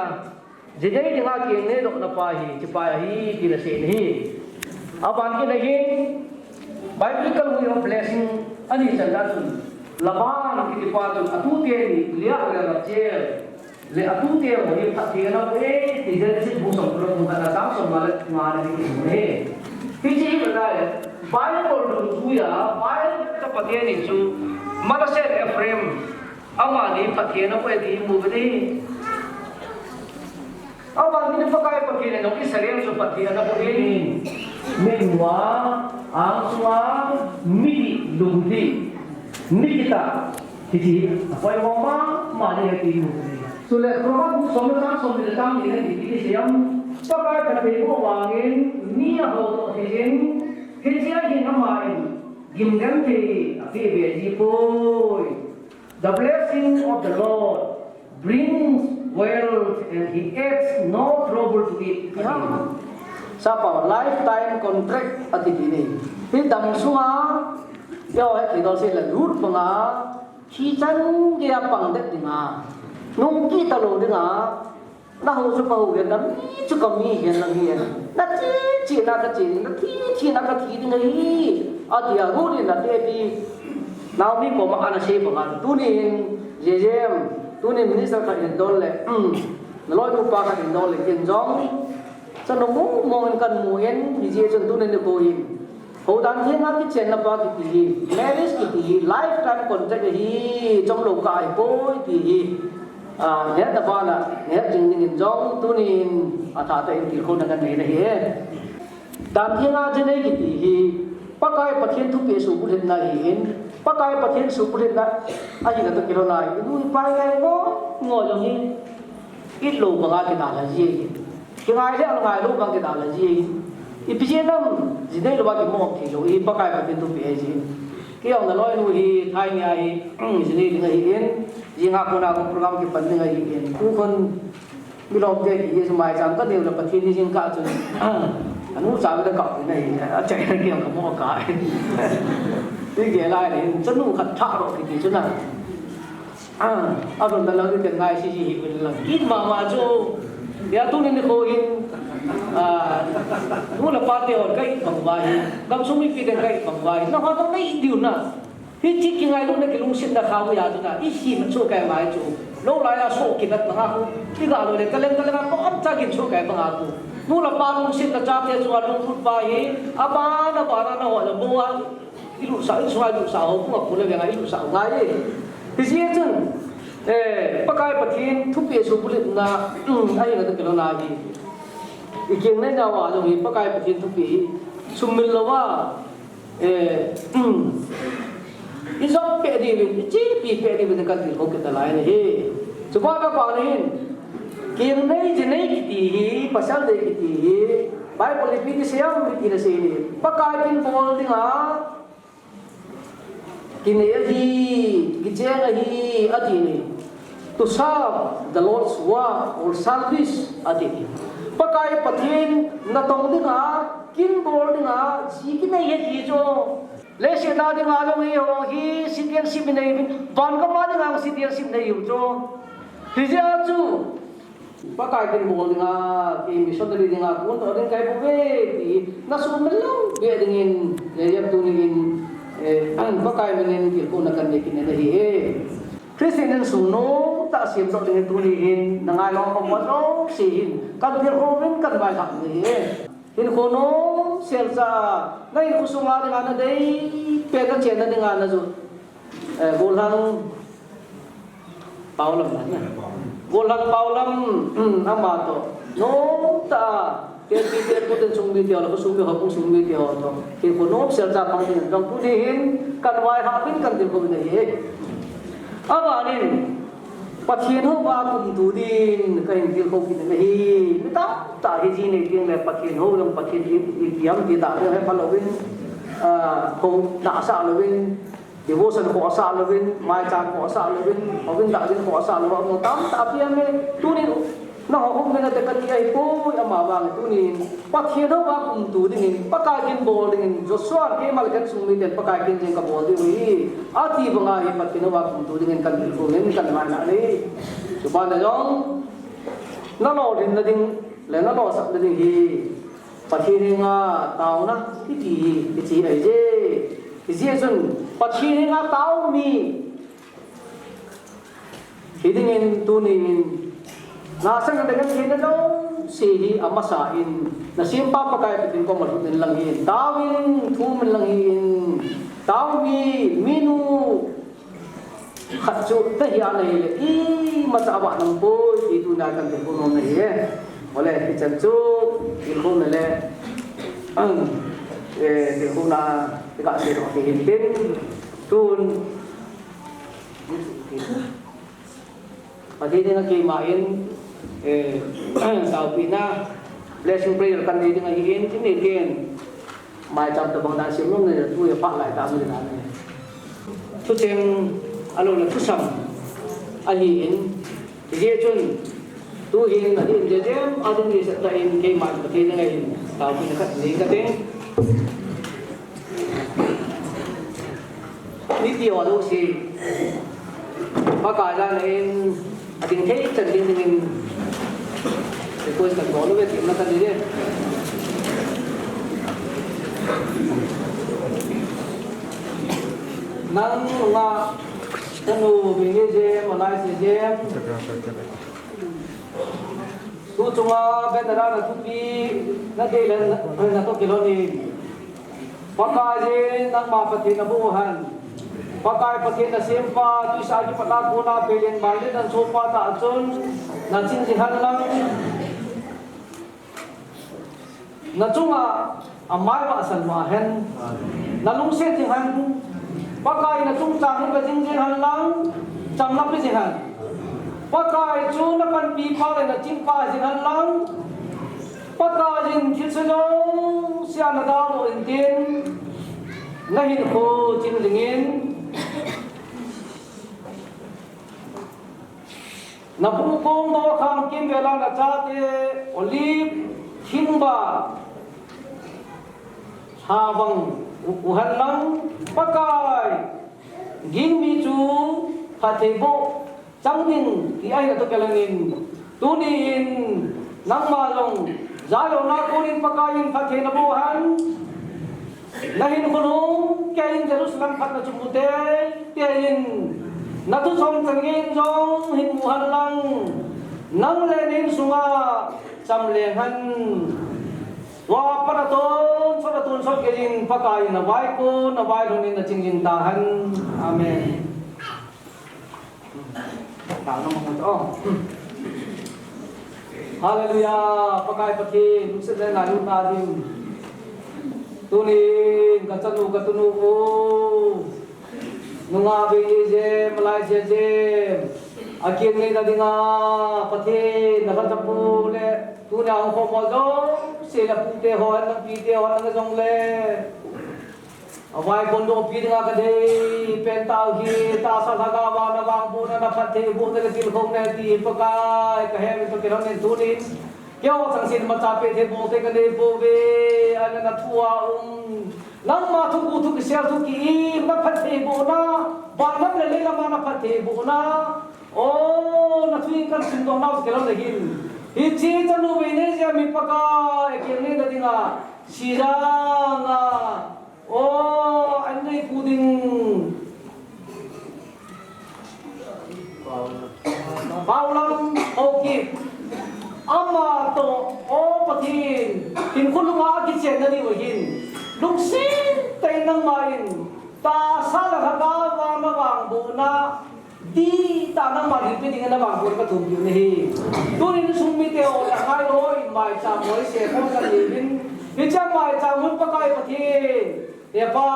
ji nei dinga, kiam nei dohna pa hi, hiche pa ahi, tina asei ahi. Aban kit na hin, Biblical way of blessing, ani chan na chun, Laban kiti pa chun, atute ni, Leah le Rachel, le atute ho hi phatthei ana boh e, ti Genesis bung som le gup na chang som le nga na hi mu e. Hiche hi bana e, Bible dungjuia, Bible a Pathen in chu Manasseh le Ephraim, amani phatthei ana boh e ti mu bani. Aban kit na Pakai Pathen in Israel chu phatthei ana boh e. Minu a, angsunga, midih, lungdih, mi kitah, Hiche hi apoimo mama ding ahi ti mu thei. Chule Proverbs bung som le chang som le chang li na hi ti kisei em. Pakai phattheiboh vangin mi ahao doh thei jin, hiche a hin aman gimnei thei apeh be ji poi. The blessing of the Lord brings wealth and he adds no trouble to it. Sapa lifetime contract ati ti ni. Hi dam sunga, yo, he thidol sei la lut banga, Thi chan geiya pang det dinga, nung kit talou dinga, na hou chu ka hou hen lang, mi chu ka mi hen lang hi hen. Na chi chi na ka chi, na thi thi na ka thi ding ahi. Atia Ruth in atepi, Naomi koma ana sei banga, tunin, J J M, tunin minister khat hin dol le, um, na loinu pa khat hin dol le, ken jong, chanu mong mong in kan mu in, hiche chun tunin nikho hin. Houdan Thenga kichenna pa kiti hi, marriage kiti hi, lifetime contract ahi, chomlou kah ahipoi ti hi. Ah, hetna bana, het jing dingin jong tunin, athah tah in tilkhouna kanei na hi e. Dan Thenga jinei kiti hi, Pakai Pathen thupeh suhbulhitna ahin, Pakai Pathen suhbulhitna, ahin atoh kilhona hi, inu ipa ngai ngo, ngo jong hi, itlou banga kidalha ji ahi. Kingai le angai lou bang kidalha ji. Ipi jeh ham, jinei louva kimo thei lou, hi Pakai Pathen thupeh ahi ji. Kei jong na loinu hi, thai nia hi, jinei ding ahin, jinga kona ko program kipan ding ahin. Tukhon, milom te kihi, maicham kaneo le Pathen ni jingkah chun, anu cha le kap ni ahi, achaina kei jong kamo kah e. Ti gel lai ni, chanu khat thah ro kiti chu na. Ah, alhun na lang, ken ngai sisi hi pen lang. It mama chu. Ya tunin nikho hin. Ah, nu le pa te hon ka it bang uva hi. Gamsung mipi ten ka it bang uva hi. Nangho jong na it diu na. Hiche kingailutna kilungsetna kha uva chu na. Ihi ma chu kai mai chu. Lou laiya soh kinat banga khu. Iga lou le kaleng kaleng a ko am cha kin chu kai banga khu. Nu le pa lungsetna chate chunga lunglut pa hi. Abana bana na ho le mo a. Ilutsah, ilutsah, ilutsah ho, kung a kung le veng a ilutsah ngai e. Hijeh chun, eh, Pakai Pathen thupeh suhbulhitna, um, ahi na ta kilhona hi. Ikeng le nao a jong hi Pakai Pathen thupeh hi sumil louva, eh, um, ijop peh diuvin, ichepi peh diuvin katilkhou kit nalai ahi. Chupa ka pa le hin, keng nei, ji nei kiti hi, pasal nei kiti hi, Bible ipi kisei ham, ipi na sei ni. Pakai kin bol dinga, Kinei ahi, kicheng ahi, ati ni. To serve the Lord's work or service, ati ni. Pakai Pathen natong dinga, kin bol dinga, ji kinei ahi chu. Leiset a dinga jong hi ho hi, citizenship nei, van gam a dinga citizenship nei u chu. Hijeh a chu, Pakai kin bol dinga, ki missionary dinga, kun to ding kai bol ve, ti, na sum mel lo, ve dingin, ya, ya, tuni in, eh, Pakai minin, ki kun na kan ne kin ne hi, eh. Christian in sung nom tah sem doh dingin tuni in, na ngai lo ko mo lo, si hin, kan thil ho vin kan vai thak ni, eh. Hin ko nom, sel cha, na in ko sunga dinga na dei, pe na chen na dinga na zu. Eh, Golhang Paulam na. Golhang Paulam, hmm, ama to. Nom tah, ke ti ke ko ten sung mi ti ho, ko sung mi ho, ko sung mi ti ho to. Ke ko nom sel cha pang tin, jong ko ni hin, kan vai ha bin kan tin ko ni hi. Ama nin, Pathen hou va kum tu din, ka hin til ko kin na hi. Mi tam tah hi ji nei ding le Pathen hou jong Pathen i, i, i am ti da, he pa lo vin, ah, ko na sa lo vin, Devotion ko sa lo vin, mai chan ko sa lo vin, ko vin da vin ko sa lo vin, tam tah pi ame, tunin, na ho hom na te ka ti ai poi, ama vang tunin, Pathen hou va kum tu dingin, Pakai kin bol dingin, Joshua keima le ka chung mi ten Pakai kin jeng ka bol ding hi, ati banga hi Pathen hou va kum tu dingin kan bil ko nin kan mai na ni. Chupa na jong, na lo din na ding, le na lo sak na ding hi. Pathen henga taona, kiti, kiti ahi je. Hijeh chun, Pathen henga tao mi. Hidingin tunin, na sang na dang thei na lo, si hi amasa in, na sempa Pakai Pathen koma lut in lang hin, taovin, thum in lang hin, tao mi, minu, Khat chu, na hi a na hi le, imacha a vah nam poi, ti tuna kan tilkhou nom na hi e. Ole, hichan chu, tilkhou na le, ang, eh, tilkhou na, tika se ro, ti hin tin, tun, Pathen in a keima in, eh, taopina, blessing prayer kan nei ding ahi in, tin nei tin, Maicham tabang dan sim nom nei, tu ya phat lai ta mi dan nei. Thucheng, alo na thusam, ahi in, hijeh chun, tu hin, ahi in, je jem, ading ni sa ta in, keima in, Pathen in ahi in, taopina khat nei ka ting. Nipi ho jouse, Pakai jana in, ading thei chan ding dingin, request kan bol uve, ti na kan ding e. Nang nga, nanu, bini jem, alai se jem. Tu chunga banner a na thupi, na dei le na, na to kilhon in. Pakai jin nangma Pathen na bu hen. Pakai Pathen na sempa, tuisa kipat a kona pelen mal le dan sopa ta chun, na ching jing hen lang. Na chunga amai vahsan ma hen. Na lungset jing hen. Pakai na chungchang hin vajing jing hen lang, chamna pe jing hen. Pakai chu na panpi pa le na ching pa jing hen lang, Pakai in thilse jouse a na daldoh in tin, na hinkho ching jing in. Na bu kong do khang kimvel a na chate, olive, thingba, tha bang, u, u hen lang, Pakai, ging mi chu, phatthei boh, chang ding, ti ahi na to kilang in, tuni in, nangma jong, Zion a konin Pakai in phatthei na boh hen, Na hin khonung, kei in Jerusalem phat na chu mu teitei in, na thuchom chang in jong hin mu hen lang, nang le na insunga cham leng hen. Tua pat a tonsot a tonsot kei in Pakai in na vaikon, na vailhon in na ching jing ta hen. Amen. Hallelujah, Pakai Pathen, lungset le ngailutna ding. Tunin, ka chanu, ka tunu u. Nungah bei jem, alai jem jem. Akeng neina dinga, Pathen, na lhacha pu le. Tunia hung khom ho jouse le pute ho, na pite ho, na jong le. Avaikon dohpi dinga kadei pen tau hi, tahsa lhagao a navangbohna, naphattheibohna le tilkhouna ti Pakai, kahet u toh kilhon in tunin. Keiho changseh in imacha pehthei bol thei kanei pouve, ahinla nathua um. Nangma thuguh, thu kisel, thu ki-im, naphattheibohna, vannam le leilam a naphattheibohna. O, na thu in kan simdoh nau kei lou le hin. Hiche chanu Veineijem hi Pakai a keng neina dinga, sijang a, o, an neipu ding. Paulam Haokip. Ama toh, o Pathen, hinkho lunga kichenna diu hin, lungset tah in nangman tahsa le lhagao vang navangbohna dihtah nangman hinpe dingin navangbohna kathumpiu ahi. Tunin insung mite ho le ngailou in maicham ho isei khom khat neuvin. Hiche maicham hun Pakai Pathen, He Pa,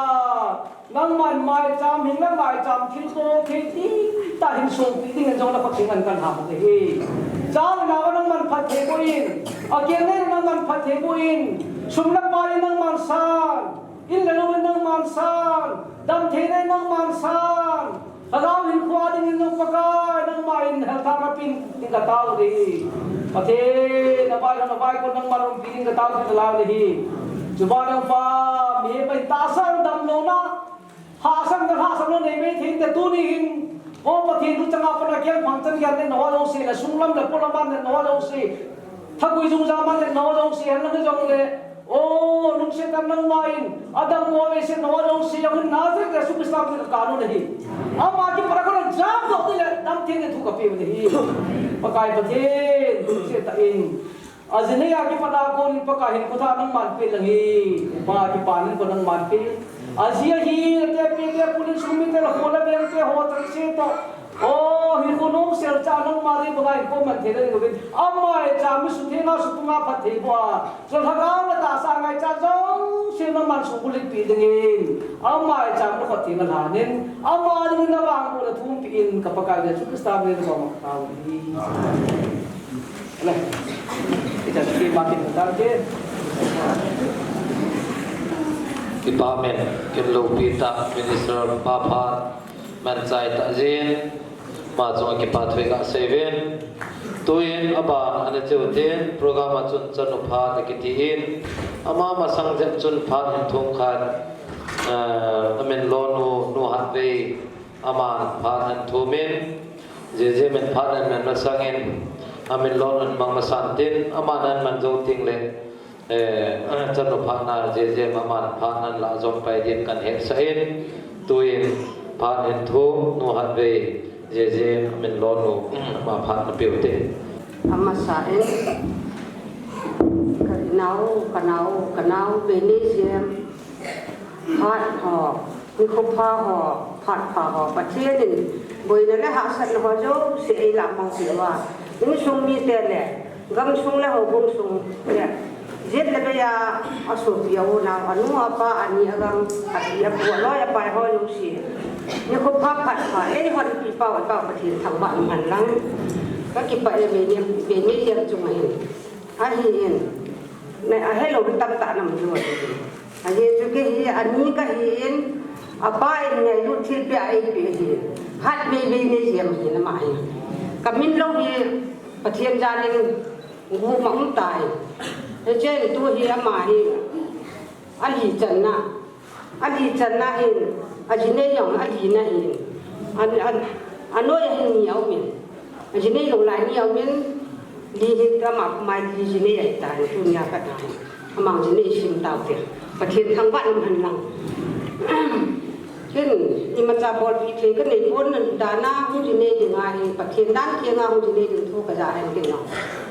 nangman maicham hing le maicham thilto thei dihtah hin songpi dingin jong nakhut thenga kan ham u ahi. Cha le nao nangman phatthei boh in, akeng nei nangman phatthei boh in, sum le pai nangman san, in le lou nangman san, damtheina nangman san, Lhagao hinkho a dingin jong Pakai, nangman helthang napeh ding katao uve. Pathen, navaiho, navaikon nangman umpi ding katao uve, kathum uve. Chuban nang Pa, mihem a tahsa damlouna, hahsatna, hahsatna nei mei thei te tuni hin, O Pathen, tuchang a pat a kiang phang chan kiang le nao jouse, le sunglam le polam a le nao jouse, thagui jungja ma le nao jouse, hen lang jong le, O, lungset tah nangman, adammo veiset nao jouse, jong in Nazareth Jesu Christa min in kakap u ahi. Ama kipat a kona jamdoh ding le, damtheina thu kapeh u ahi. Pakai Pathen, lungset tah in. Aji nei a kipat a konin Pakai hinkho thah nangman pe lang hi. Pa kipa hinkho nangman pe. Aji ahi, atepi, atepu, insung mite le kho le veng te ho chengse toh. O, hinkho nomsel cha nangma dei banga hinkho man thei ding uvin. Ama e cha mi suthenga sutunga phatthei boh a. Chule lhagao le tahsa ngaicha jouse nangman sukhulit pi dingin. Ama e cha mi khut thenga lhanin. Ama dingin navangbohna thumpi in ka Pakai Jesu Christa min in kathum uve. Amen. Ita siki makin tangke. Kipa amen. Kin loupi tah Minister Papa. Manchai tah jin, ama chunga kipa thu kasei uvin. Tuin aban ana cheu tin, program a chun chanu phat akiti in, ama masang jep chun phat ahin thum khat, eh, amin lonu, Nu Hatvei, aman phat ahin thum in, Jejem in phat ahin man masang in, amin lonu ahin mang masan tin, aman ahin man jou teng le, Eh, chanu phatna, Jejem aman phatna lah jong pai ding kan hetsah in, tuin phat ahin thum, Nu Hatvei, Jejem amin lonu, ama phat napeh u hite. Amasa in, ka nao, ka nao, ka nao, Veineijem, phat ho, nikho pha ho, phat pha ho, Pathen in boina le hahsatna ho jouse eilah mang peh uva, insung mite le, gamsung le houbung sung le, jet le bei a, asopi a unau, anu apa, ani agang, api apu, aloi apai ho jouse, nikho pha phat pha eihon pi pau, pau Pathen thangvah in umhen lang. Kakipah e, Veinei, Veineijem chunga hin. Ahin, na ahelou tamtah na um lou ahi. Ajeh chu kei hi ani kahin, apa in ngailut thilpeh a eipeh ahin. Hatvei Veineijem ahin ama hi. Kamin lou hi Pathen jalin guh ma um tai. Hichun tu hi ama hi ali channa. Ali channa hin, ajinei jong alina hin. An, an, anoi a hin ni aumin. Ajinei jong lai ni aumin, li hi kama kumai li jinei ahitan, tunia katan. Amang jinei sim tau te. Pathen thangvah in umhen lang. Ken, imacha bolpi thei kanei pon, dana hung jinei ding ahi, Pathen dan thenga hung jinei ding thu kaja hen ken lang.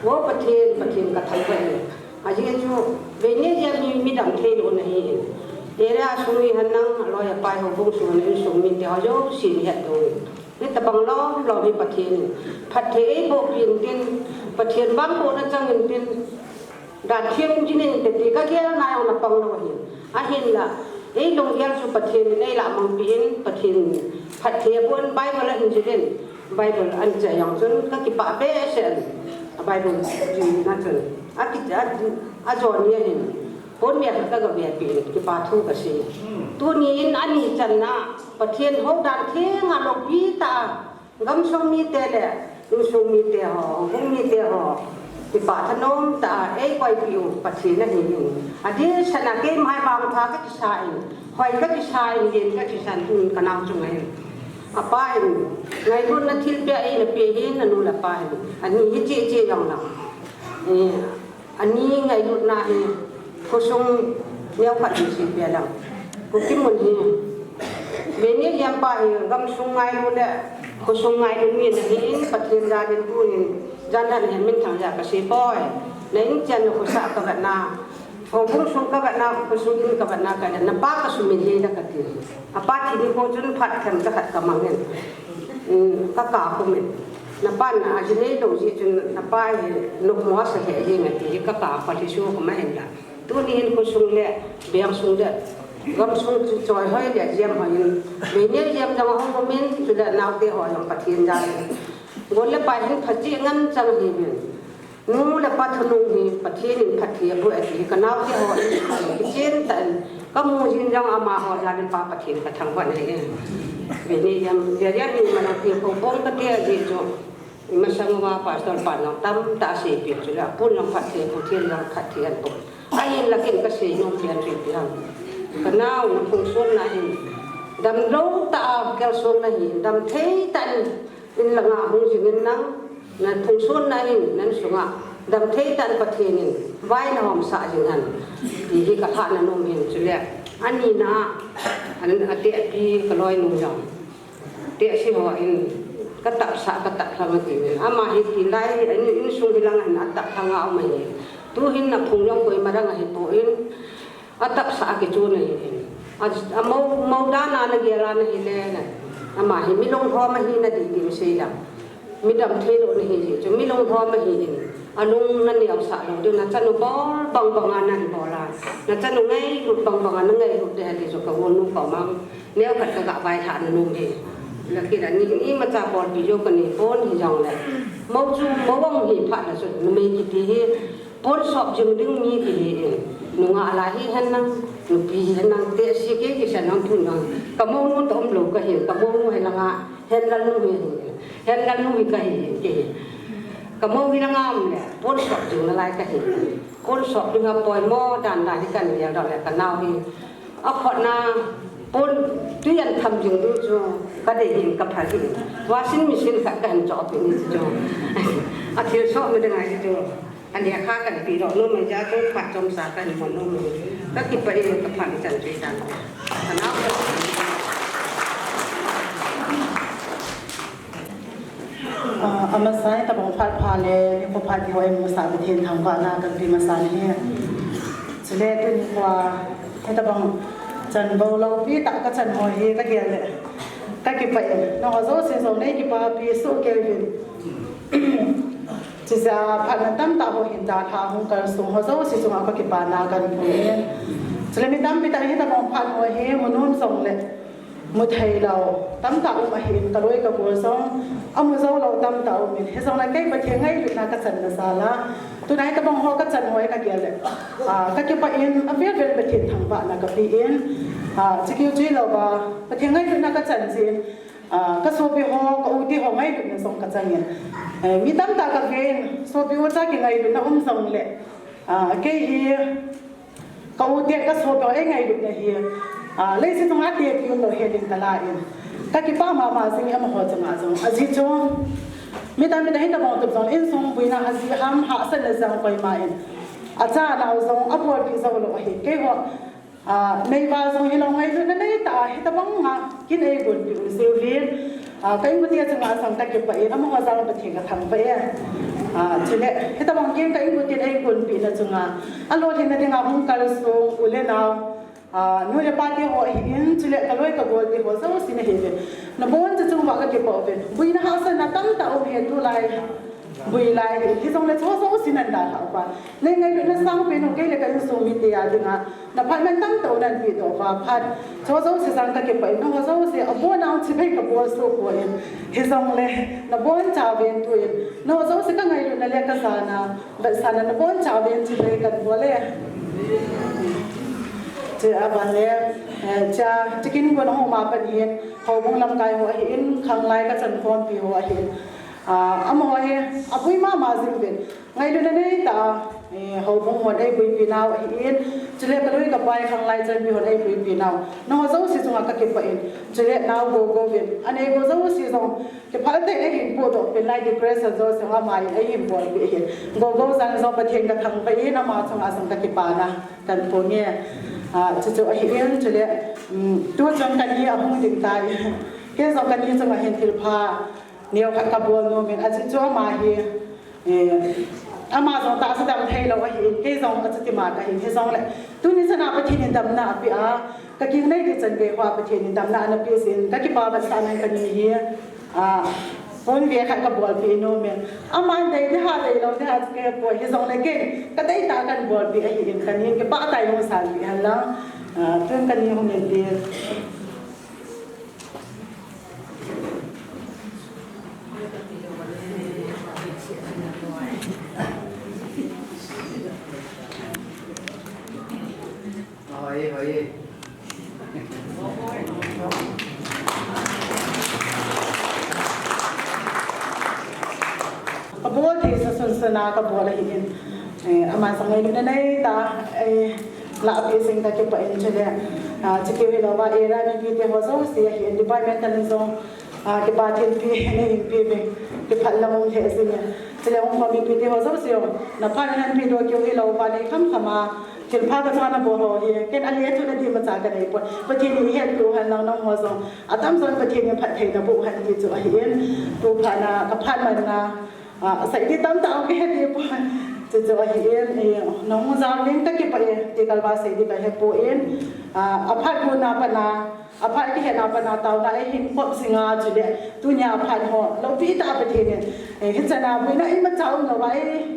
O Pathen, Pathen kathangvah e. Ajeh chu, Veineijem hi midang theilou ana hi in. Area sung hi henlang, aloi apai houbung sung henlang, insung mite ho jouse in het lou in. Hitabang lom lom hi Pathen in phatthei eiboh pi intin, Pathen vangbohna chang intin, dan theng jing inte ti kagel na jong napang lou ahi. Ahinla, ei lunggel chu Pathen in eilah mang pi in, Pathen in phatthei aboh in Bible ahin jil in, Bible ahin jil jong chun kakipah behseh in, a Bible jil na chun. Aki, a, ajo ni ahin. Pon mia khat kagavepeh in, kipa thu kasei. Tuni in ani channa, Pathen hou dan thenga loupi tah a, gamsung mite le, insung mite ho, houbung mite ho, kipah thanom tah a, eikoipeh u, Pathen ahi in. Adeh sanga keima hi vangpha kakisa in, hoi kakisa in, len kakisa in, tun kanao chunga hin. Apa in ngailutna thilpeh eina peh hi, nanu le pa hin. Ani hi cheh cheh jong lang. Eh, ani ngailutna hi khosung neokhat in seipeh lang. Kuki mun hi. Veni Ijempa hi gamsung ngailu le khosung ngailu mi ahin, Pathen jalin tunin janlhah hin minthang jal kasei poi. Na in chan na khosah kavetna, houbung sung kavetna, khosung in kavetna, ka, napa kasumil hih e kati. Apa thi nikho chun phat themcha khat kamang in. Hmm, kakap khum in. Napan aji neilou jeh chun napa hi nopmo asa hih e nati hi kakap khol hi su kama hin la. Tuni hin khosung le, veng sung le, gamsung chu choi hoi le, jem hoi in. Veni Ijem jong ahung um in, chule naote ho jong Pathen jalin. Gol le pai hin phachi ngen chang hiuvin. Nu le pa thunung hi Pathen in phatthei aboh e ti hi kanaote ho in kichen tah in kamu jin jong amaho jalin Pa Pathen kathangvah e. Veni Ijem, Ijempa hi mana ti ko bong kati ahi chu. Imasang uva pastor pan jong tamtah aseipeh chule apun jong phatthei, Pathen jong phatthei aboh. Ahin lakin kasei nom pen chu ipi ham. Kanao, naphung sonna hin damlou tah a kalsong nahi, damthei tah in in langa hung jing in nang, naphung sonna hin, na insunga damthei tah in Pathen in vai nahomsah jing hen. Ti hi kalhahna nom hin chule. Ani na, an ate api kaloinu jong. Tehse ho in katapsah, kataplhang ati in. Ama hi tilai, in, insung hi lang hin ataplhang a um ahi. Tuhin aphung jong koima dang ahipoi. Atapsah a kichun ahi in. A, amou, mou dan a nagel a nahi le na. Ama hi mi lunglhom ahi nadi ding sei lang. Mi damthei lou nahi jeh chun mi lunglhom ahi in. Alung naneosah lou diu, nachanu bol bang bang a nahin bol a. Nachanu ngailut bang bang a nangailut ding ahi ti chu ka u nu ka mang. Neokhat kagah vailhah na nom e. Lakin ani, imacha bolpi jou kanei pon hijongle. Mou chu, mou ahung hi phat le chu, numei kiti hi, pon sop jing ding mi kihi in. Nungah lai hihen lang, nupi hihen lang, tehse kei kisan lang tun lang. Kamounu toh umlou kahi, kamounu hi langa, henlang nu hi, henlang nu hi kahi, kihi. Kamou hi langa um le, pon sop jing nalai kahi. Pon sop dinga poimo dan dan hi kanei doh le, kanao hi. Akhotna pon tui ahin tham jing diu chu kadei hin kaphal hi. Washing machine khat kahin chohpeh in chu. Athilsoh mi dinga hi chu. Ani kha kahin peh doh nom ahi jeh chun phat chomcha kahin mon nom. Kakipah e kaphal chan chu tan. Ana Ah, amasa in tabang phat pha le, nikho phat hi ho in masa Pathen thangvahna kape masa in ahi. Chule tuni khoa, hitabang chanvo loupi tah kachan ho hi kagel le, kakipah e. Nangho jouse jong neikipapi soh kei uvin. Chujeh a phatna tamtah ho hin dalha hung kalsong ho jouse chunga kakipana kahin phong e. Chule mi tampi tah in hitabang phat ho hi mu nom jongle, mu thei lou tamtah um ahin, kaloi kagol jong amu jou lou tamtah um in, hijongle kei Pathen ngailutna kachanna jal a, tuna hitabang ho kachan ho hi kagel le, ah, kakipah in, avel vel Pathen thangvahna kape in, ah, chukeu chulou va, Pathen ngailutna kachan jeh in, ah, kasopi ho, ka u te ho ngailutna jong kachang in, eh, mi tamtah kave in, sopi u cha kingailutna um jongle, ah, kei hi, ka u te, kasopi ho eingailutna hi, ah, leiset chunga ate tiu lou helin kala in. Kakipah mama jing e amaho chunga jong. Ajeh chu, mi tampi tah in hitabang tup jong insung boina ajeh ham hahsatna jong koima in. Acha anao jong abolpi jou lou ahi. Keiho, ah, neiva jong hilou ngailutna neitah a hitabang a kin eigonpeh u jeh uvin. Ah, ka inkote chunga jong kakipah in, amaho jal Pathen kathangvah e. Ah, chule, hitabang kin ka inkote eigonpehna chunga, alolhinna dinga hung kalsong u le nao, ah, nu le pa te ho ahin, chule kaloi kagol te ho jouse nahiuvin. Nabonchauva kakipah uvin. Boina hahsatna tamtah um ahi tulai. Boi lai, hijongle chuho jouse nan dalha uva. Nei ngailutna sangpen u kei le ka insung mite a dinga, na phat man tamtah u nan pedoh uva phat. Chuho jouse jong kakipah in, nangho jouse, abon a hung chibai kabol soh poi. Hijongle, nabonchauvin tuin, nangho jouse ka ngailutna le ka jana, vetsahna nabonchauvin chibai kabol e. Chua ban le, eh, chua, chikin gon ho ma pan hin, houbung lamkai ho ahin, khanglai kachan khompi ho ahin. Ah, amaho hi, aboi mama jing uvin. Ngailutna neitah a, Eh, houbung hon eipuipi nau ahin, chule kaloi kapai khanglai chanpi hon eipuipi nau, nangho jouse chunga kakipah in, chule nao Gogou vin, anei go jouse jong, kiphal tah in eihin podoh pin lai, decoration jouse amahin eihin bolpeh ahin, Gogou jong Pathen kathangvah in, ama chunga jong kakipana kahin phong e. Ah, chuchu ahin, chule, um, tuchung kani ahung ding tai. Kei jong kani chunga hin thilpha neokhat kabol nom in, achuchu ama hi, Eh, ama jong tahsa dam theilou ahin, kei jong achuti ma kahin, hijongle tuni chana Pathen in damna apeh a, kakingnei ding chan gei hoa Pathen in damna ana peh jeh in, kakipah vetsahnan kani hi, ah, ponve khat kabolpeh nom in. Aman dei ding ham, deilou ding ham chu kahepoi, hijongle kei kadei tah a kahin bolpeh ahin, kani kipah tah in hung sanpeh hen lang, ah, tun kani hung in tin. Kabol thei sa sun sana kabol ahin. Eh, aman jong ngailutna neitah a, eh, lahpeh jing kakipah in chule. Ah, chukeu hilouva, eh, area mipite ho jouse ahin, department a jong, ah, kipa thilpeh neihin peh uvin, kipah lam um lheh jing e. Chule hung khom mipite ho jouse jong, naphat nahin pehdoh keu hilouva, nei khamkham a, thilpha kachana bol ho hi, ken ale thuna ding imacha kaneipon. Pathen in ihetpeh u hen lang, nangho jong atamjon Pathen in phattheina boh hen ti chu ahin, tuphat na kaphat man na, ah, sei ding tamtah um kahe ding pon. Chuchu ahin, eh, nahung jao uvin kakipah e, ti kalva sei ding kahepon, ah, aphat gon a pat na, aphat kihetna a pat na taona eihin kop jing a, chule tunia aphat ho loupi tah a Pathen in, eh, hichana boina imacha umlouva, eh,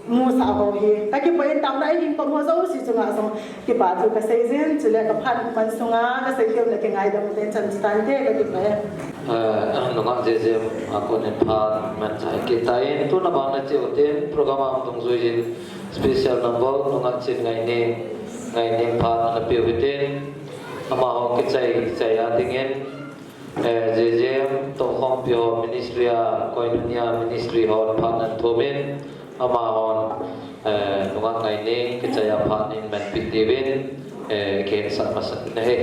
musah ho hi kakipah in, taona eihin kop ho jouse chunga jong kipah thu kasei jin, chule kaphat man sunga kasei keu le kingaidam uten chan chu tante, kakipah e. Eh, nungah Jejim a konin phat manchah kit tai, tuna bang na cheu tin program a hung dungjui jin special number nungah Chinngaineng, Ngaineng phat ana peh u hitin, amaho kichai, kichai a dingin, eh, J J M tohkhompi ho ministry a, koinonia ministry hon phat nan thum in, amahon, eh, nungah Ngaineng kichai a phat in manpeh diuvin, eh, kihetsah masat in ahi.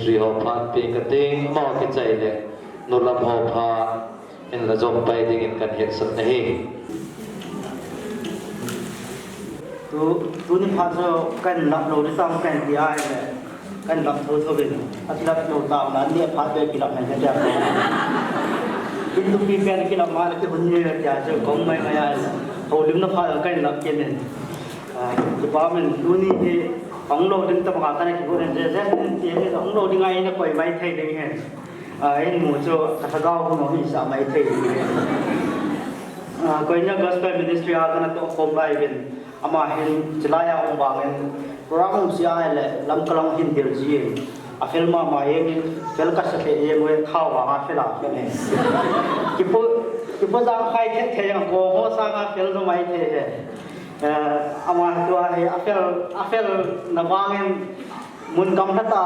Ministry ho phat peng kating, amaho kichai le, nulam ho phat in la jom pai dingin kan hetsah na hi. Tu, tuni phat chu kan lap lou ding tam kan ti ahile, kan lap thotho in. Atilap lou tam la, ni phat be kilap mai ka tia. Kin tu pi pen kilap ma le ki hun ni ka tia chu kong mai mai ahile. Houlimna phat kan lap kit in. Ah, kipa min tuni hi hung lou ding tabang a kana kigon in, je je min ti hi hung lou ding a ina koi mai thei ding hin. Ah, in mu chu ka thagau hung hung sa mai thei ding hin. Ah, Koinya Gospel Ministry a kana toh khom lai vin. Ama hin chilai a um vang in program um sia le lam kalang hin dil ji in. A fel mama jeng in, fel kasa pe jeng ve, khao vang a fel a fel e. Kipu, kipu jang khai the the jang ko ho sang a fel zo mai the he. Eh, ama tua hi a fel, a fel na vang in mun gamla ta,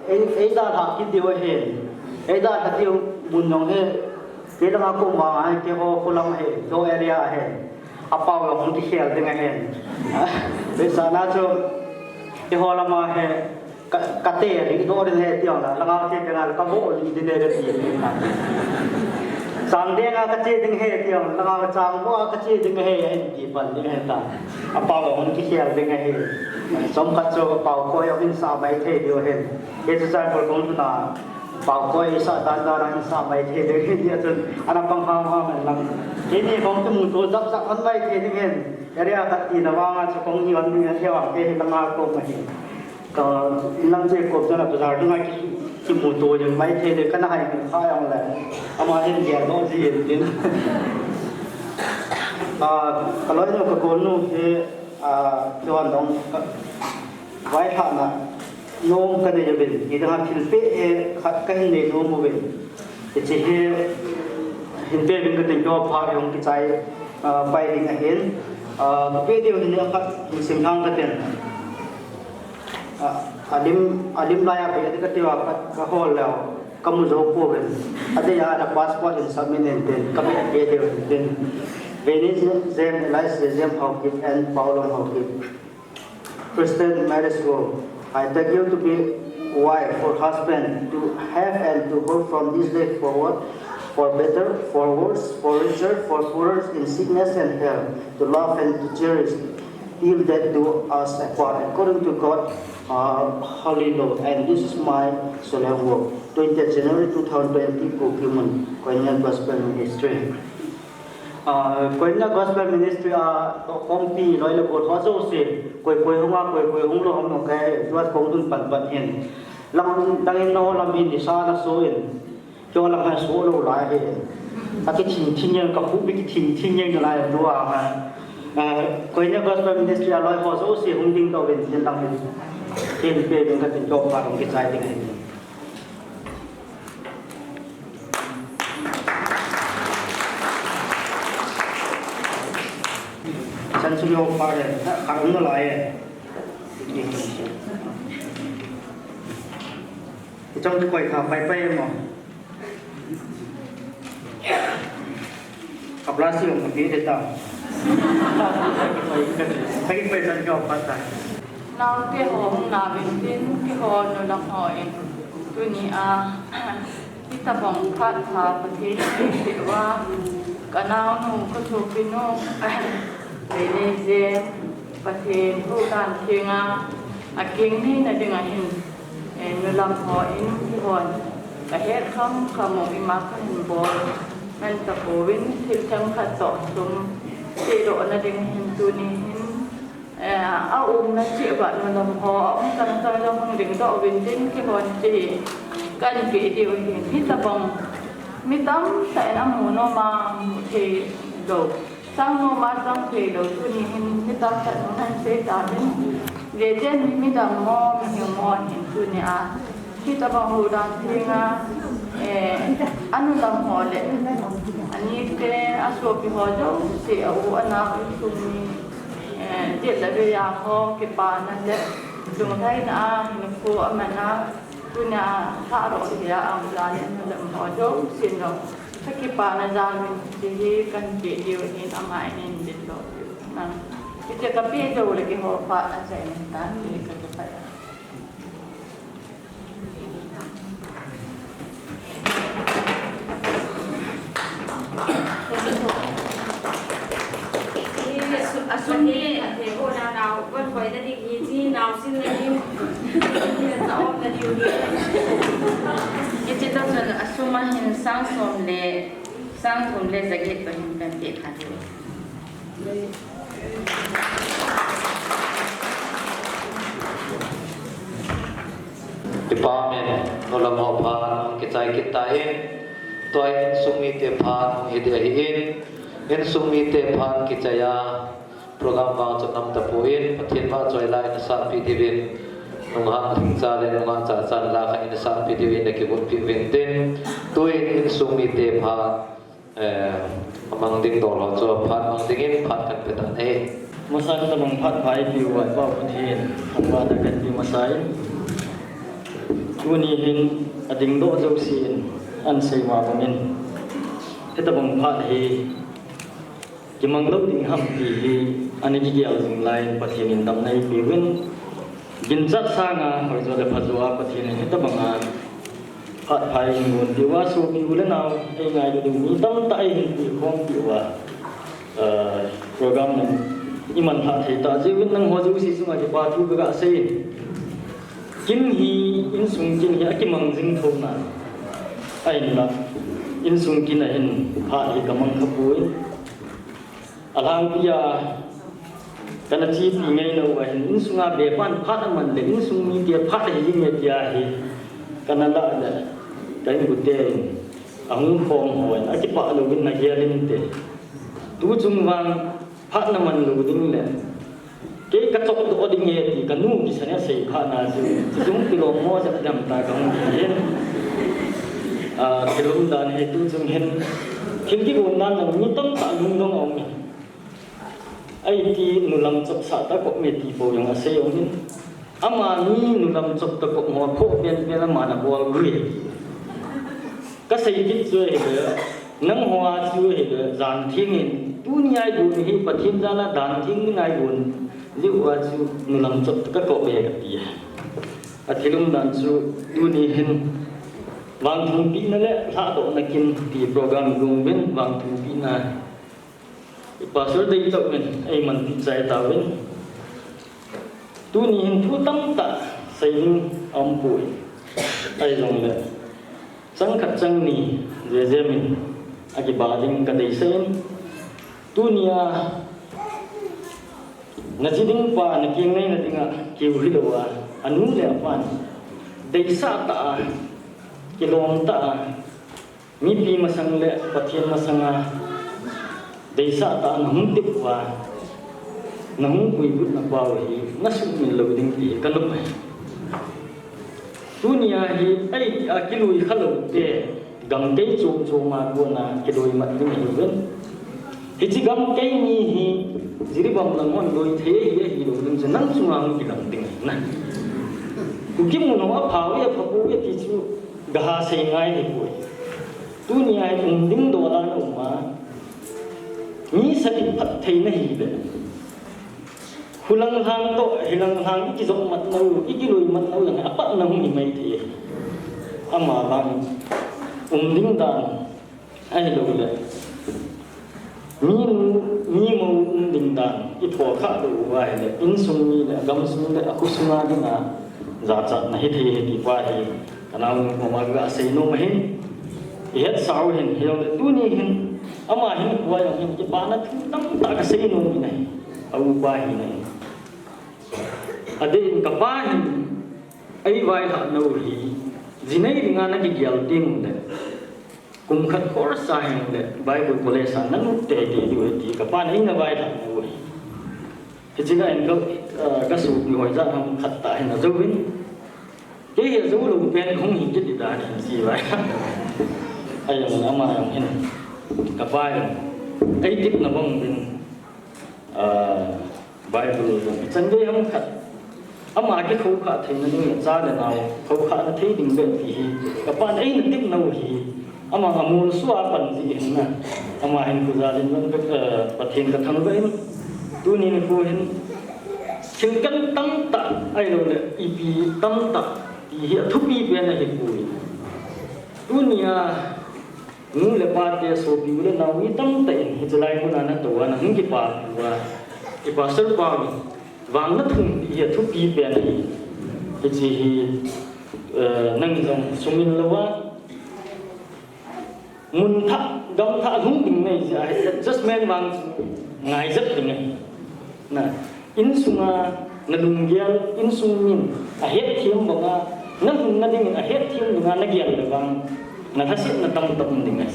ei, ei dalha kit diu ahi. Ei dalha diu mun jong hi, kei langa kum vang ahi, keiho khulam ahi, keiho area ahi. Apao jong hung kikhel ding ahi. Vetsahna chu, keiho lama hi, ka, ka te ri do ri he ti jong la, langa te te nga ka bo ri di ne re ti. Chang ding a ka che ding he ti jong, langa chang bo a ka che ding he, ahin ti pan ding he ta. Apao jong hung kikhel ding ahi. Chomkhat chu apao koi jong hin sa mai thei diu ahin. Kei chu chapel kong tuna, pao koi sa dan dan a hin sa mai thei ding ahi, tia chun ana pang ham ham in lang. Keini kong kimuto jap jap hon mai thei ding hin. Area khat tina vang a chu kong hi hon ding ahi vang, kei hi langa kong ahi. Ka inlang che kop chana bazar dunga ki, kimuto jing mai thei le kana hai min kha jong le. Ama hin dia lo ji in tin. Ah, ka loinu ka golnu hi, ah, chuan dong ka, vaihahna nom ka nei uvin. Hi danga thilpeh hi khat ka hin nei nom uvin. Hiche hi hin pe ding ka tin, keiho phat hung kichai, ah, pai ding ahin. Ah, ka pe diu hin khat hin sim thang ka tin. A, a lim, a lim lai a pe ding ka tiu a ka, ka hol leh, ka mu jou pouvin. Adeh a na passport in submit in tin, ka pe, pe diu hin tin. Veni Jem, Elias Jem Haokip and Paulong Haokip. Christian marriage rule. I take you to be wife or husband, to have and to hold from this day forward, for better, for worse, for richer, for poorer, in sickness and health, to love and to cherish, till death do us apart, according to God, uh, holy law. And this is my solemn vow. Twentieth January two thousand twenty, Kukimun, Konya Gospel Ministry. Ah, Konya Gospel Ministry a, kongpi loi le gol ho jouse, koi koi hung a, koi koi hung lou ham no kai, tua kong dun pan pan hin. Lang dang in no lam in disa na so in. Keiho lang hai so lou lai hi. Ka kithing thing jeng, ka hu bi kithing thing jeng lai tua ha. Ah, Koinya Gospel Ministry a loi ho jouse hung ding tou vin tin lang hin. Tin pe ding ka tin keiho phat hung kichai ding hin. Chan sum keiho phat le, ka hung na lai e. Ichang koi kha pai pai mo. Ka plastic jong ka pe de ta. Ka kipei chan keiho phat ta. Naote ho hung na vin tin, keiho nu lam ho in. Tuni a, hitabang phat pha Pathen in eipeh uva, ka naonu, ka sopinu, Veinei Jem, Pathen huhdan thenga, akeng neina dinga hin, eh, nulam ho in kihon, ka het kham kham u, ima kahin bol man tapouvin, thil themkhat toh sum, seidohna ding hin tuni hin, eh, aumna cheh uva nulam ho, aum chang chang jong hung dingdoh uvin tin, kihon cheh, kahin pe diu hin, hitabang, mi tamtah in amu nom a, amu thei lou. Chang nom a chang thei lou, tuni hin mi tamtah in hung sei tauvin. Vejen hi midang mo, mihing mo hin tuni a. Hitabang huhdan thenga, eh, anulam ho le, anite, asopi ho jouse, a u, anao, insung mi, eh, jet le veiya ho, kipana le, lunglhaina a, hinkho aman a, Tunia, thahdoh thei a, aum jal in, nulam ho jousen jong, ka kipana jal in, hiche hi kahin pe diu ahin, ama in eihin dingdoh diu. Nang, hiche ka pe jou le keiho phat achaina ahitan, ti ka kipah e. Asum hi, hiche toh chun asum a hin sang som le, sang thum le jaget toh hin kan pe kha diu. Kipa um in, nulam ho phat hung kichai kit tan, tua insung mite phat hung hi ding ahin, insung mite phat kichai a, program vang chu nam tapon, Pathen vahchoi la in asahpi diuvin, nungah thingcha le nungah chacha in la kha in asahpi diuvin, na kivutpi uvin tin, tuin insung mite phat Eh, amang ding dol ho chu phat mang dingin phat kan pe tan ahi. Masa hitabang phat pha eipeu va Pa Pathen, thangvahna kan pe masa in. Tuni hin ading doh jousen, ahin sei ma bangin, hitabang phat hi kimang lou ding ham ti hi ana kigel jing lai in Pathen in damna eipeuvin. Ginchat sanga hoijo le phajo a Pathen in hitabanga phat pha eihin gon diu a, sopi u le nao eingailu diu mi tamtah eihin pi khom diu a, eh, program in iman lhah thei ta jeh uvin nangho jouse chunga kipa thu kaga sei in. Kin hi, insung kin hi akimang jing thou nan. Ahinla, insung kin a hin phat hi kamang kha poi. Alhangpi a kana chepi ngei nauva hin, insunga bepan phat aman le, insung mite phat ahi jing e tia hi kana lah le, ka inkote in ahung khom hon, akipah louvin nagel inte. Tuchung vang phat naman lou ding le, kei kachop doh ding e ti kanu kisan a sei phat na chu, chuchung kilom mo jep dem ta kahung ti hin. Ah, thil umdan hi tuchung hin, thil kigon dan jong mi tamtah lungdong aum in. Aiti nulam chop sah ta kop me ti bou jong asei aum in. Ama mi nulam chop ta kop ho phoh penpen aman abol ui. Kasei kit chu ahile, nangho a chu ahile, jan theng in, tunia igon hi Pathen jal a dan theng in igon jeh uva chu nulam chop ta kakop e kati. Athil umdan chu tuni hin vangthumpina le lhahdohna kin ti program igon uvin, vangthumpina Pastor deitah uvin eimanpi chai tauvin. Tuni hin thu tamtah sei ding aumpoi. Ahijongle chang khat chang ni jejem in akiba ding kadeisah in. Tunia naji ding pa nakeng neina dinga keu hilouva, anu le apan deisah tah a, kilom tah a, mipi masang le Pathen masanga deisah tah a nahung tep uva, nahung puilut na pau hi nasuhmil lou ding ti hi kanop ahi. Tunia hi aiti a kilui khalou te gamkei chom chom a kona kilui mat ding ahiuvin. Hiche gamkei ni hi Jiribam lang hon loi thei ahi, ahilou ding chu nang chunga hung kilang ding ahi na. Kuki mun ho apha uve, apha pouve ti chu gaha sei ngai ahipoi. Tunia hi um ding dol a naum a, mi sa kiphat thei nahi le, khulang lhang toh hilang lhang ikijop mat nau, ikilui mat nau jong apatna hung hi mai thei. Ama vang um ding dan ahilouleh mi nu, mi mou um ding dan itho khah lou uva ahile, insung mi le agamsung le akhosunga dinga jachatna hithei ahi ti pa hi kanaonu koma kaga seinom ahin, ihetsau hin, hijongle tuni hin ama hinkhoa jong hin kipana thu tamtah kaseinom in ahi, aupa hina in. Adeh in kapa hin eivailhah nau hi, jinei dinga nakigel teng uleh, kum khat course a hingleh Bible College a nalut teitei diu ahi ti kapan eina vailhah nau ahi. Hichea in ka, ah, kasopi hoijat ham khat tah hin ajouvin, kei hi ajoulou pen kahung hi kit ding dan ahin, chi vai. Ahin ama jong hin, kapa jong eitepna bang uvin, ah, Bible jong ichan gei ham khat, ama kikhokhah theina ding le cha le nao khokhahna thei ding beh ti hi kapan eina tepnau hi, ama amolso a pan jeh hin na, ama hin khojal in jong, eh, Pathen kathangvah in, tuni nikho hin thil kan tamtah ahilouleh ipi tamtah ti hi athupi pen ahipoi. Tunia Nu le pa te, sopi u le nao mi tamtah in hiche lai mun a natou a, nahung kipa uva. I pastor pa vang nathum pi hi athupi pen ahi. Hiche hi, eh, nang jong sumil louva, mun thah, gam thah lhung ding nahi jeh a, adjustment vang chu ngaijat ding ahi. Na, insunga nalunggel, insung min ahetthem banga, nalhunna dingin ahetthem banga nagel le vang, nalhasetna tamtah um ding ahi.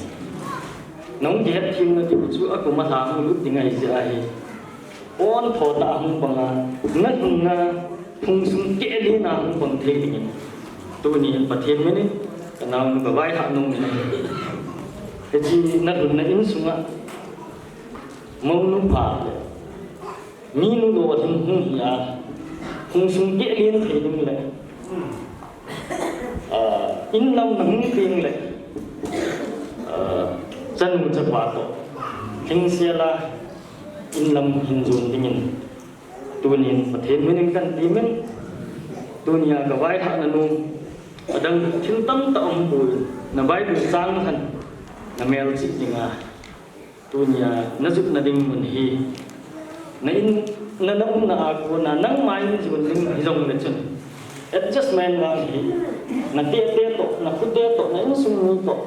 Nahung kihetthem na diu chu akum a lha hung lut ding ahi jeh ahi. Pon tho tah a hung pang a, nalhunna phung sung keh len a hung pang thei dingin. Tuni hin Pathen min in, ka naonu ka vaihah nom in. Hiche nalhunna insunga, mounu pha le, minu lolhing hung hi a, phung sung keh len thei ding le, ah, in lam nahung teng le, ah, chanu chapa toh, lhingsel a, in lam hin jon dingin, tunin Pathen min in kan ti min, tunia ka vaihahna nom, adang thil tamtah um poi, na Bible chang khan, na melchih dinga, tunia na jotna ding mun hi, na in, na, na umna a kona, nangma in jon ding hijongle chun, adjustment vang hi, na tete toh, na khute toh, na insung mi toh,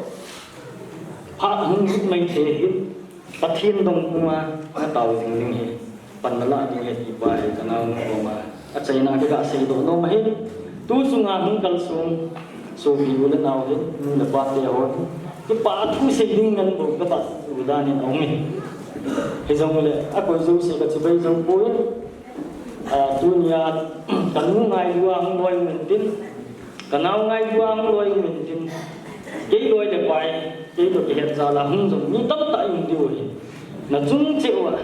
phat hung lut mai thei hi, Pathen dong puma na tao jing ding hi, pan na lah ding hi, ti pa hi, ka naonu koma achaina ka ga seidoh nom ahi. Tu chunga hung kalsong, sopi u le nao hi, nu le pa te ho, kipa thu sei ding ngen bou ka bat u dan in aum e. Hijongle, akoi jouse ka chibai jou poi. Ah, tunia, ka nu ngailua hung loi um intin, ka nao ngailua hung loi um intin, kei loi le pai, kei toh kihet jal a hung jong mi tamtah i um diu ahi. Na chung cheh uva,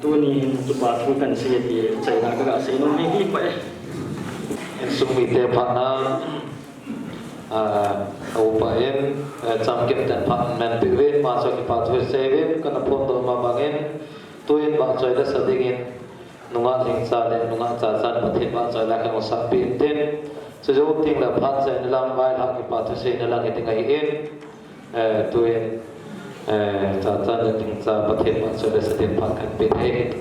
tuni hin kipa thu kan sei ti, achaina ka ga sei nom e, kipa e. Insung mite phatna, ah, a upa in, eh, chamkipten phat men peh uvin, ama chu kipa thu sei uvin, kana phondoh ma bangin, tuin vahchoi le sa dingin, nungah Lhingcha le nungah Chachan Pathen vahchoi le khangsahpeh intin. Chujou tengle phat chaina lang, vaihah kipa thu seina lang hiding ahin. Eh, tuin, eh, Chachan le Lhingcha Pathen vahchoi le sa ding phat kan pe thei.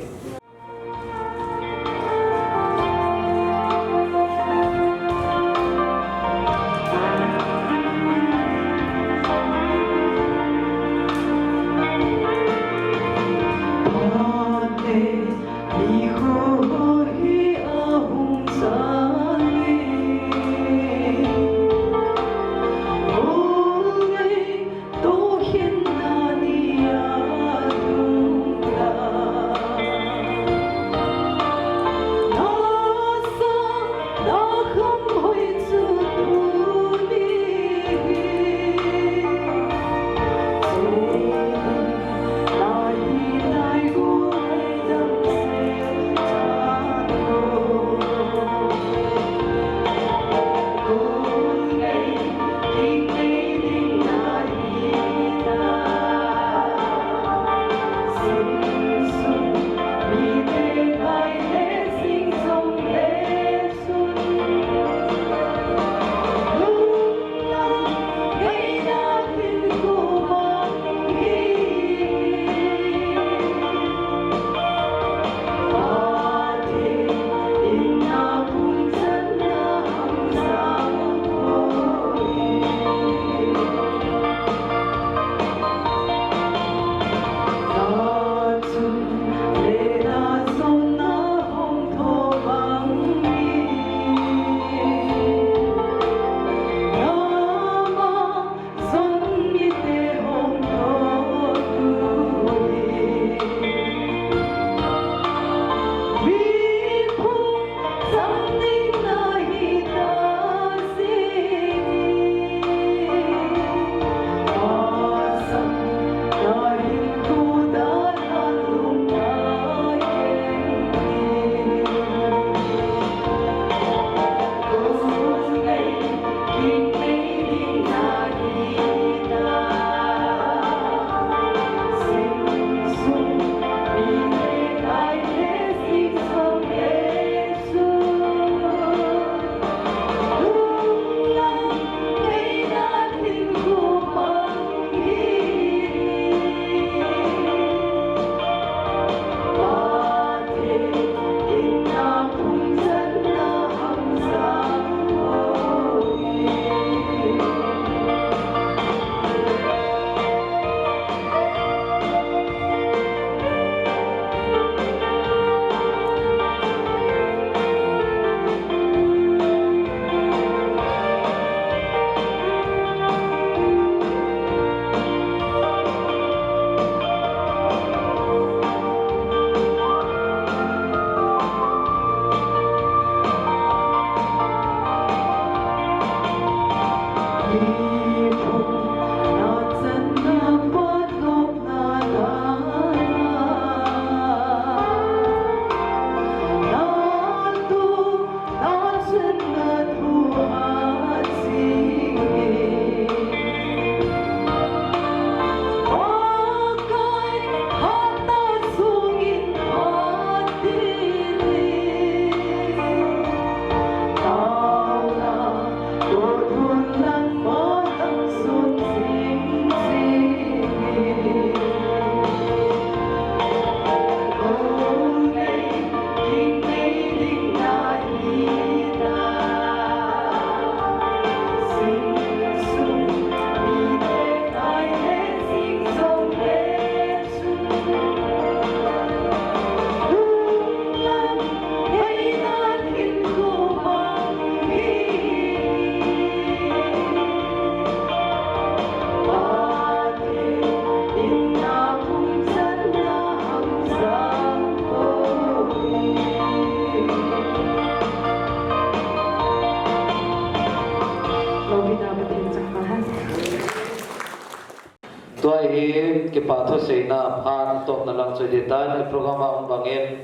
Tua hi kipa thuseina phat tawpna lang chu hiti tan, i program a um bangin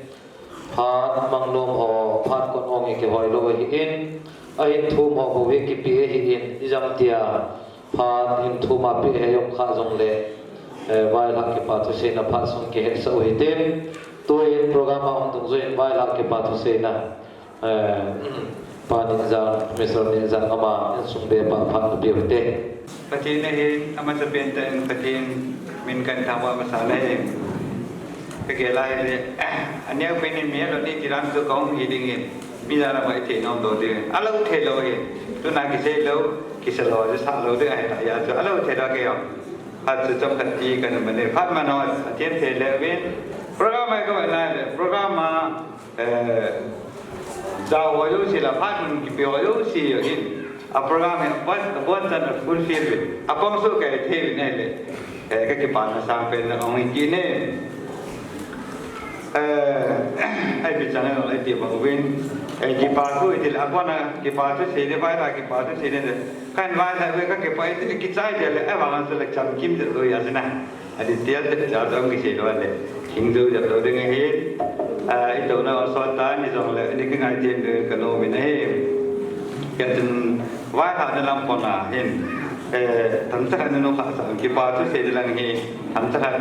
phat mangnom ho, phat kon ong hi kihoi lo ahin, ahin thum ho bou hi kipe ahin, ijang tia phat hin thum a pe hi um kha jong le, eh, vaihla kipa thuseina phat sung kihetsah u hitin, tuin program a um dungjuiin vaihla kipa thuseina Eh, Pa Nehjang, Mister Nehjang ama insung be pa phat na pe u hite. Pathen ahin, amasapen tah in Pathen min kahin thangvah masa nahi. Ka gel a hile, aneo pen in mi helo ni tiram chu kahung hi ding in, mi jana ma i thei nom lou ding. A lou thei lou hi, tuna kisei lou, kisa lou, sa lou ding ahi ta ya chu, a lou thei lou kei om. Phat chu chomkhat ti kahin mani, phat man ho, athem thei le uvin. Program a ka va na le, program a Eh, jao ho jouse la phat mun kipe ho jouse jong hin, a program hi abon, abon chan a fulfill uvin, apang soh kei thei uvin ahile, eh, ka kipana sangpen na ong hi kit e. Eh, ipi chan a ong le ti bang uvin, eh, kipa thu iti le, abon a kipa thusei le, vaihla kipa thusei le, kahin vaihla uve ka kipa iti le, kichai ti le, ahivang a chu le chamkim jep lou ahi jeh a. Adih tia te cha jong kisei lou le, hing jou jep lou ding ahi. Ah, i touna a sot ta ni jong le, ni kingai them ding ka nom in ahi. Ka chun vaihla na lam pon a hin, eh, themcha khat na nung khat sa, kipa thusei ding lang hi, themcha khat,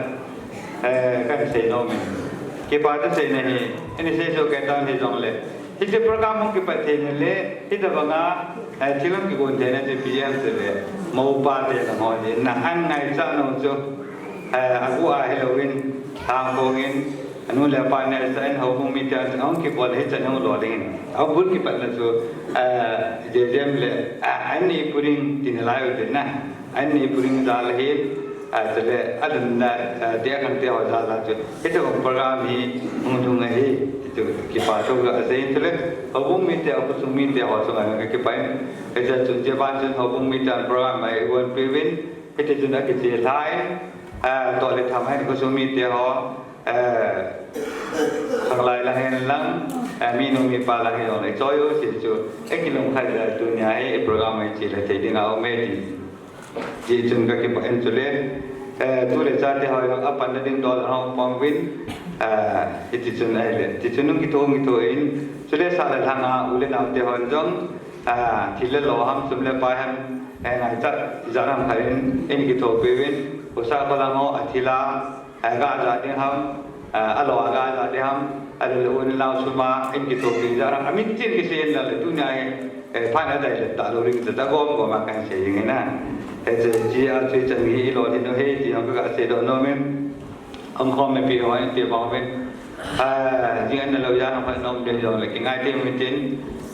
eh, kahin sei nom in. Kipa thuseina hi, ani sei soh kei tan hi jong le, hiche program hung kipat thei na le, hitabang a, eh, thil hung kigon thei na chu ipi ham ti le, mou pa te lang ho jeh in, ahin ngaichat nau chu, eh, agu a hilou in, thangkong in, anu le apa neisah in, houbung mite ahung kibol hi chan hung lo ding in. Houbung kipatna chu, eh, J J M le, eh, anni puring ti nalai u te na. Anni puring jal ahin, ah, chule alunna, ah, te akhang te ho jal a chu, hitabang program hi hung lhung ahi, ti chu kipa thu kasei in chule, houbung mite, khosung mite ho chunga ka kipa in, hiche chun che ban chun houbung mite a program a eihon peuvin, hiti chun akiche lha in, ah, toh le tham ahin khosung mite ho, ah, khanglai lang hen lang, ah, minu mipa lang hen lang, choi jouse chu, eikilungkhat le tunia hi, program a iche le thei ding a um e ti. Hijeh chun ka kipah in chule, eh, tu le cha te ho jong apanna ding dol ho pang uvin, eh, hiti chun ahile. Ti chun hung kitho, hung kitho in, chule sah le lhang a u le nao te hon jong, eh, thil le lo ham, sum le pai ham, eh, ngaichat ijat ham khat in, in kitho peuvin, u sa ko lang ho, athil a, eh, ga ja ding ham, eh, alo a ga ja ding ham, ahile u le nao sum a, in kitho pe ja ham, amin tin kisei in la le tunia hi, Eh, phat adai le ta lou ding, ta gom gom a kahin sei ding ahi na. Hiche, hiche a chu ichan hi ilolhin u ahi, ti jong ka seidoh nom in. Umkhom mipi ho in ti bang uvin. Ah, jing an lou jan ho nom ding jong le kingai tei uvin tin.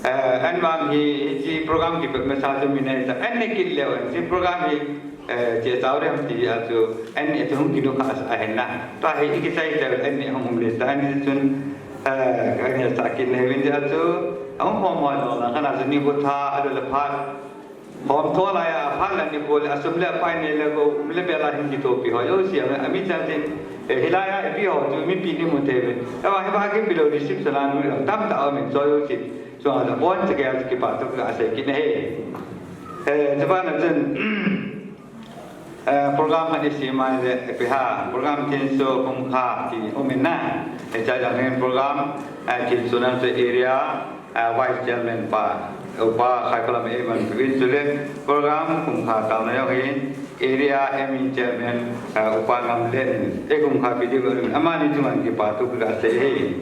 Eh, ahivang hi, hiche program kipat masa chu mi nei ta. An ne kit leu an, hiche program hi, eh, che chau dem ti a chu, an ne chu hung kinu kha sa ahi na. Tua hi ikichai chai an ne hung um le ta, an ne chun, Eh, ka ngai sa kit nei uvin jeh a chu, ahung khom ho jong lang, khat a chu nikho tha, ahilou le phat. Khom tho lai a, phat le nikho le, asum le apai nei le ko, um le bel a hin kithopi ho jouse, ami chan tin, eh, hilai a, ipi ho chu mipi ni mu thei uvin. Ahivang, hiva kipe lou reception a nu jong tamtah aum in, choi jouse. Chua jong bon cha gei a kipa thu kasei kit nei. Eh, chuban a chun, Eh, program khat isem a le, ipi ham, program thenso kum khat ti um in na. Hiche jong hin program, eh, thenso nan chu area, eh, Vice Chairman pa, Upa Khaikholam a eiman peuvin chule, program kum khat taona jong hin, area M E Chairman, eh, Upa Ngamlen, eikum khat pe diu, amani chunga kipa thu kasei e.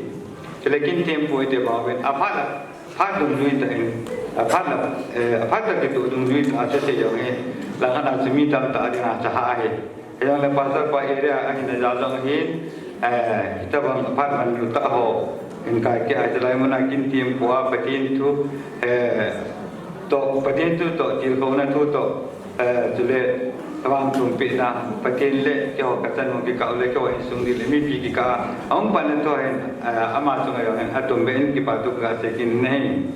Chule kin thempu ite bang uvin, aphat la, phat dungjui tah in, aphat la, eh, aphat la kitoh dungjui tah a thusei jong hi, lang khat a chu mi tamtah a dinga chu ahi. Hijongle pastor pa area a hina jal jong hin, eh, hitabang aphat manlu tah ho, hin kai kit a, hiche lai mun a kin thempu a Pathen thu, eh, toh, Pathen thu toh, tilkhouna thu toh, Eh, chule, tobang thum pehna, Pathen le keiho kachan u kikah u le keiho insung ding le mipi kikah a, ahung panna thu hin, eh, ama chunga jong hin, atumbeh in kipa thu kasei kit nei.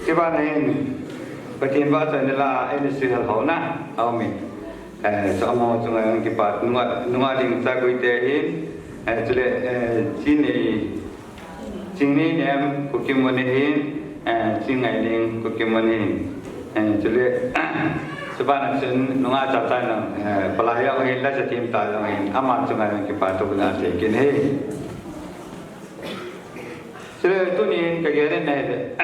Chuban a hin, Pathen vahchoina la a, eini suihal houna, aum in. Eh, chu amaho chunga jong kipa, nunga, nunga ding Chagui te hin, eh, chule, eh, Chinei, Chingneinem Kukkimun ahin, eh, Chingainem Kukkimun ahin, eh, chule, Chubana chun nunga chapa jong, eh, palai jong hin, lasa themtah jong hin, ama chunga jong kipa thu kasei kit e. Chule tunin kagel in ahile,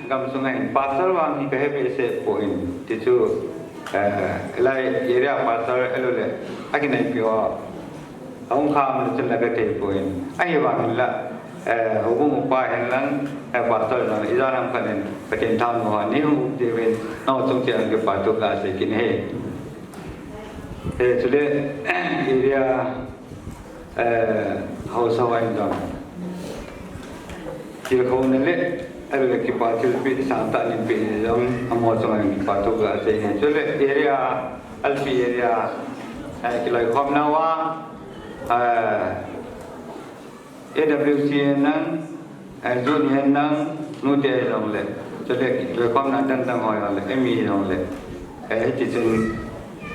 gamsunga hin pastor vang hi kahe behseh poi, tichu, eh, lai area pastor ahilou le, akinaipi ho ahung kham le chun la kathei poi. Ahivangin la, eh, houbung upa hen lang, eh, pastor lang, ijat ham khat in Pathen thanom ho neihung up diuvin, nangho chung cheh a kipa thu kasei kit e. Eh, chule, area, eh, haosa ho in jong tilkhouna le, ahilou le kipa thilpeh sangtah neipe jong, amaho chunga kipa thu kasei e. Chule area, Alpi area, eh, kiloikhomna uva, eh, A W C hen lang, eh, Jun hen lang, nute jong le, chule kiloikhomna dangdang ho jong le, M E jong le, eh, hiti chun,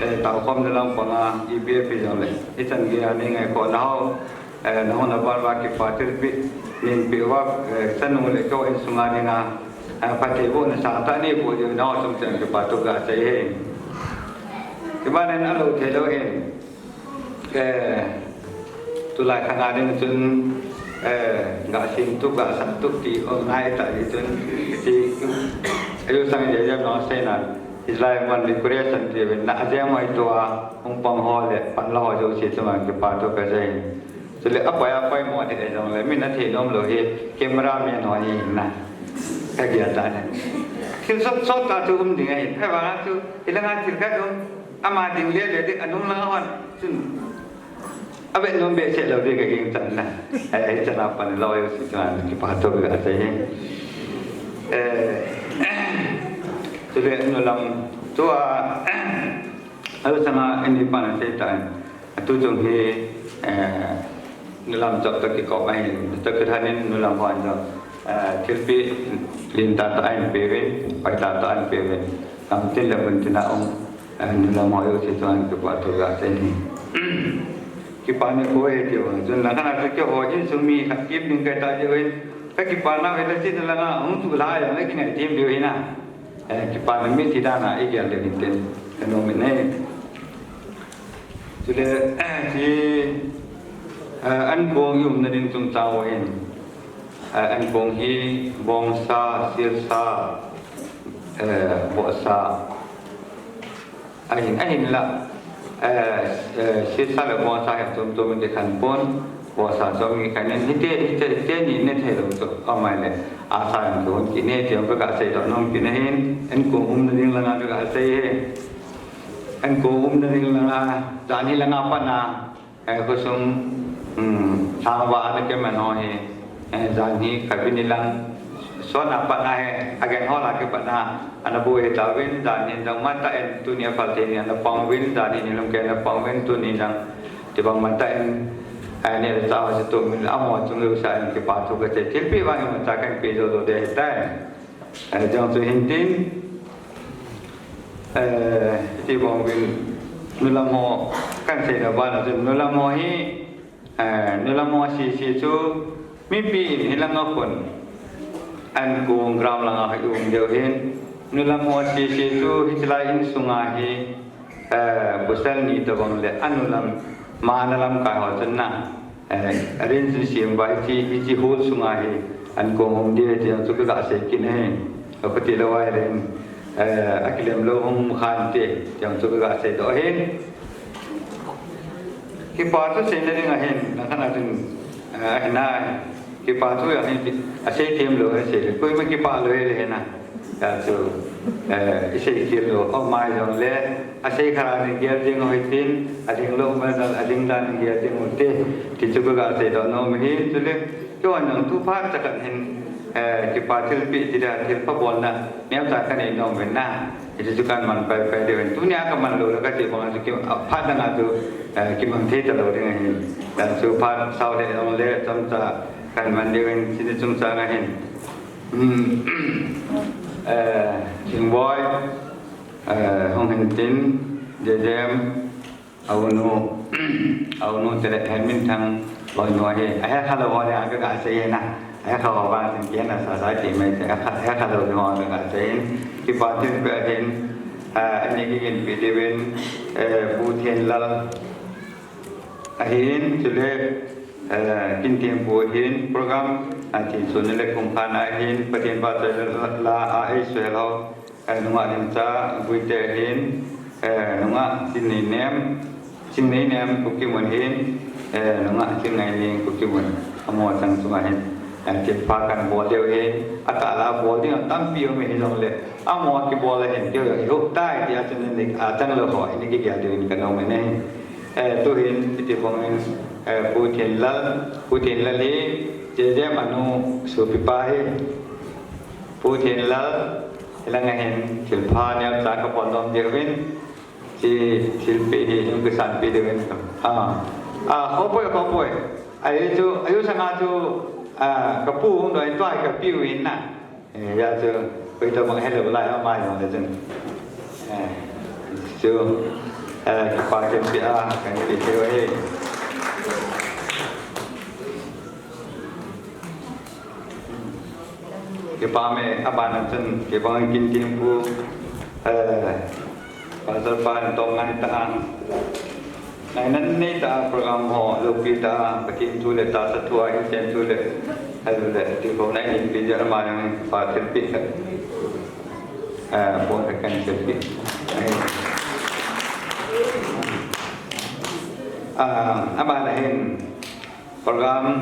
eh, taokhomna lang panga, E P F jong le, hichan geiya nei ngaikhoh nau, eh, nahung nabar uva kipa thilpeh neipe uva, eh, chanu le keiho insunga dinga, eh, phattheibohna sangtah neiboh diu nangho chung cheh a kipa thu kasei e. Keiman alou theilou hin, eh, tulai khanga ding chun, eh, gasem tup, gasat tup ti um nai tah jeh chun, ti, ajo sang jejam nong seina, Israel mon decoration tiuvin, na ajem hoi tua, hung pang ho le, panla ho jouse chunga kipa thu kasei. Chule apai apai mo thei jong le, min athei nom lou hi, camera man ho hina. Kagel tah le. Thil sot sot tah chu um ding ahi. Ahivanga chu, hilanga thil khat um, ama ding le le ding, anung langa hon. Chun, avet nom behseh lou ding kaging chan na. Ai, ai, chana pan lou, ai, si chana kipa thu kasei e. Eh, chule nulam, tua, ajo sanga ini pan asei tan. Atu chung hi, eh, nulam chop toh kikop ahin, toh kithanin nulam hon jong, eh, thilpeh lentah tah ahin peuvin, hoitah tah ahin peuvin. Gamtin le muntin a um, eh, nulam ho jouse chunga kipa thu kasei e. Kipa nikho ahi tiu vang chun, langkhat a chu keiho insung mi khat kip ding kahi tah jeh uvin, kakipah nau hi lasa thim langa hung tulha jong le kingai thim diu hina. Eh, kipana mithi dan a igel diu hin tin, kanom in ahi. Chule, eh, hi, eh, ankong i umna ding chungchang uva hin, eh, ankong hi bongsa, silsa, eh, bohsa, ahin, ahinla, eh, eh, silsa le bongsa hi chom chom in kikhen pon, bohsa chom in kikhen in, hiti, hiti, hiti ni ne thei lou chu, aumai le, asa in kihon kit e, ti jong kaga seidoh nom kit ahin, ankong umna ding langa kaga sei e. Ankong umna ding langa, jan hi langa pat na, eh, khosung, um, thangvah ana kiman ho hi, eh, jan hi khatvei ni lang, sot na pat na hi, again hol a kipat na, ana boi tauvin, jan hi jong matah in, tuni aphal thei ni ana pang uvin, jan hi ni lum kei ana pang uvin, tuni jong, tibang matah in, eh, neh le chah ho chu tum in, amaho chung lou sa in kipa thu kasei, thilpeh vang imacha kahin pe jou jou ding ahitai. Eh, jong chu hin tin, eh, hiti bang uvin nulam ho, kahin seina bana chun nulam ho hi, eh, nulam ho sese chu mipi in hilanga khun ankong ground langa hi um diu hin, nulam ho sese chu hitilai insunga hi, eh, pasal ni tobang le anulam, ama ana lamkai ho chun na, eh, arrange sem uva hiche, hiche hall sunga hi ankong um ding ahi ti jong chu kaga sei kit ahi. Akhuti lou a ahile, eh, akilem lou hung khan te, ti jong chu kaga seidoh ahi. Kipa thu seina ding ahin, langkhat a chun, eh, ahina, kipa thu jong hi, asei them lou asei le, koima kipah lou ahile hina. Hijeh chun, eh, isei khel lou, aumai jong le, asei khat a nei gel ding u hitin, ading lou, ma dan, ading dan nei gel ding u te, ti chu kaga seidoh nom ahi, chule, keiho jong tu phat cha khat hin, eh, kipa thilpeh ti dan, thilpha bolna, neocha kanei nom uvin na, hiti chu kaman pai pai diu vin, tunia kaman lou le kati bang chu ki, a, phat dang a chu, eh, kimang thei talou ding ahi, dan chu phat sao le jong le, chomcha kaman diu vin, chuni chungchang ahin. Hmm. Eh, Thingboi, eh, hung hin tin, Jejem, aunu, aunu tele Henminthang, loi noi he, ahe kha lou ho le, aga ga sei na, ahe kha ho ba tin kei na sa sa ti mai, ahe kha, ahe kha lou ho aga ga sei, kipa thilpeh ahin, Ah, ani kigin pi diuvin, eh, Pu Thenlal ahin, chule, eh, Kinthempu ahin, program, ah, Thinsona le Kumkhan ahin, Pathen vahchoi la, la, a, ei suhel ho, eh, nungah Limcha Guite ahin, eh, nungah Chinneinem, Chinneinem Kukimon hin, eh, nungah Chinngaineng Kukimon, amaho chang chunga hin, eh, thilpha kan bol diu hin, atah la bol ding tampi um hijongle, amaho kibol a hin, kei jong ihup tai tia chun ani, achang lou ho, ani kigel diu hin kanom e. Eh, tuhin, hiti bangin, eh, Pu Thenlal, Pu Thenlal hi, J J M anu sopipa hi, Pu Thenlal, hilanga hin, thilpha neocha kabol nom diuvin, Chi thilpeh hi hung kisanpeh diuvin. Ah. Ah, khopoi, khopoi. Ahi chu, ahi sanga chu, ah, kapu hung doi tua kapiu hin na. Eh, hia chu, koi tabang helou lai ama jong le chun. Eh, chu, eh, kipa ken pi a, kan pi thei u ahi. Kipa me, abana chun, kibang Kinthempu, eh, Pastor pa, tong ngai ta ang. Ngai nan nei ta program ho, loupi ta, Pathen thu le tahsa thu a, inchen thu le, helu le, ti ko nai ni pi ja ma yang pa thil pi. Eh, pon ka kan thil pi. Eh. Ah, abana hin, Program,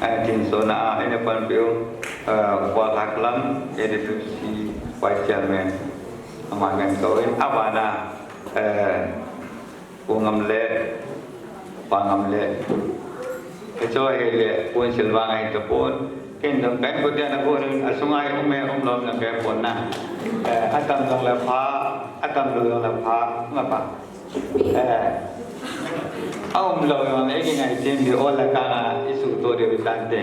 eh, Thinsona a, ina panpiu, eh, Kual Haklam, A D F C Vice Chairman, ama ngen kou in, abana, eh, Pu Ngam le, Pa Ngam le, Kecho hi le, Pu Silvang ahi tapon, ken dong ken ko dia na ko rin, asunga hi um e, um lom na ke pon na. Eh, atam dong le pha, atam lou dong le pha, nga pa. Eh, aum lou jong le, kingai chem di ol a kanga isuhto diu tante.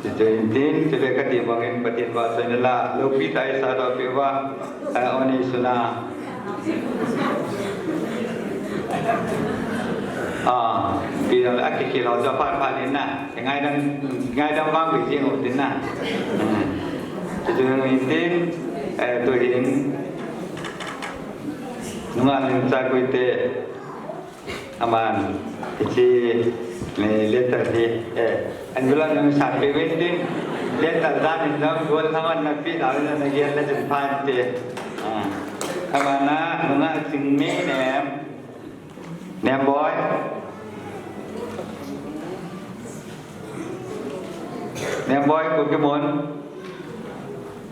Chuchu hin tin, chule kati bangin Pathen vahchoina la, loupi tah a isahdoh peh uva, eh, oni suna. Ah, pi jong le akikhel ho chu aphat phat in na. Ngaidam, ngaidam vang pi jing u tin na. Hmm. Chuchu hin tin, eh, tuhin. Nungah Limcha Guite, aman, hiche, eh, letter hi, eh, an gulam nung sapi win tin, letter dan in dam gol haman na pi da na na gel na jin pan te. Ah, amana, nungah Chingneinem, Nemboi. Nemboi, Kukimon.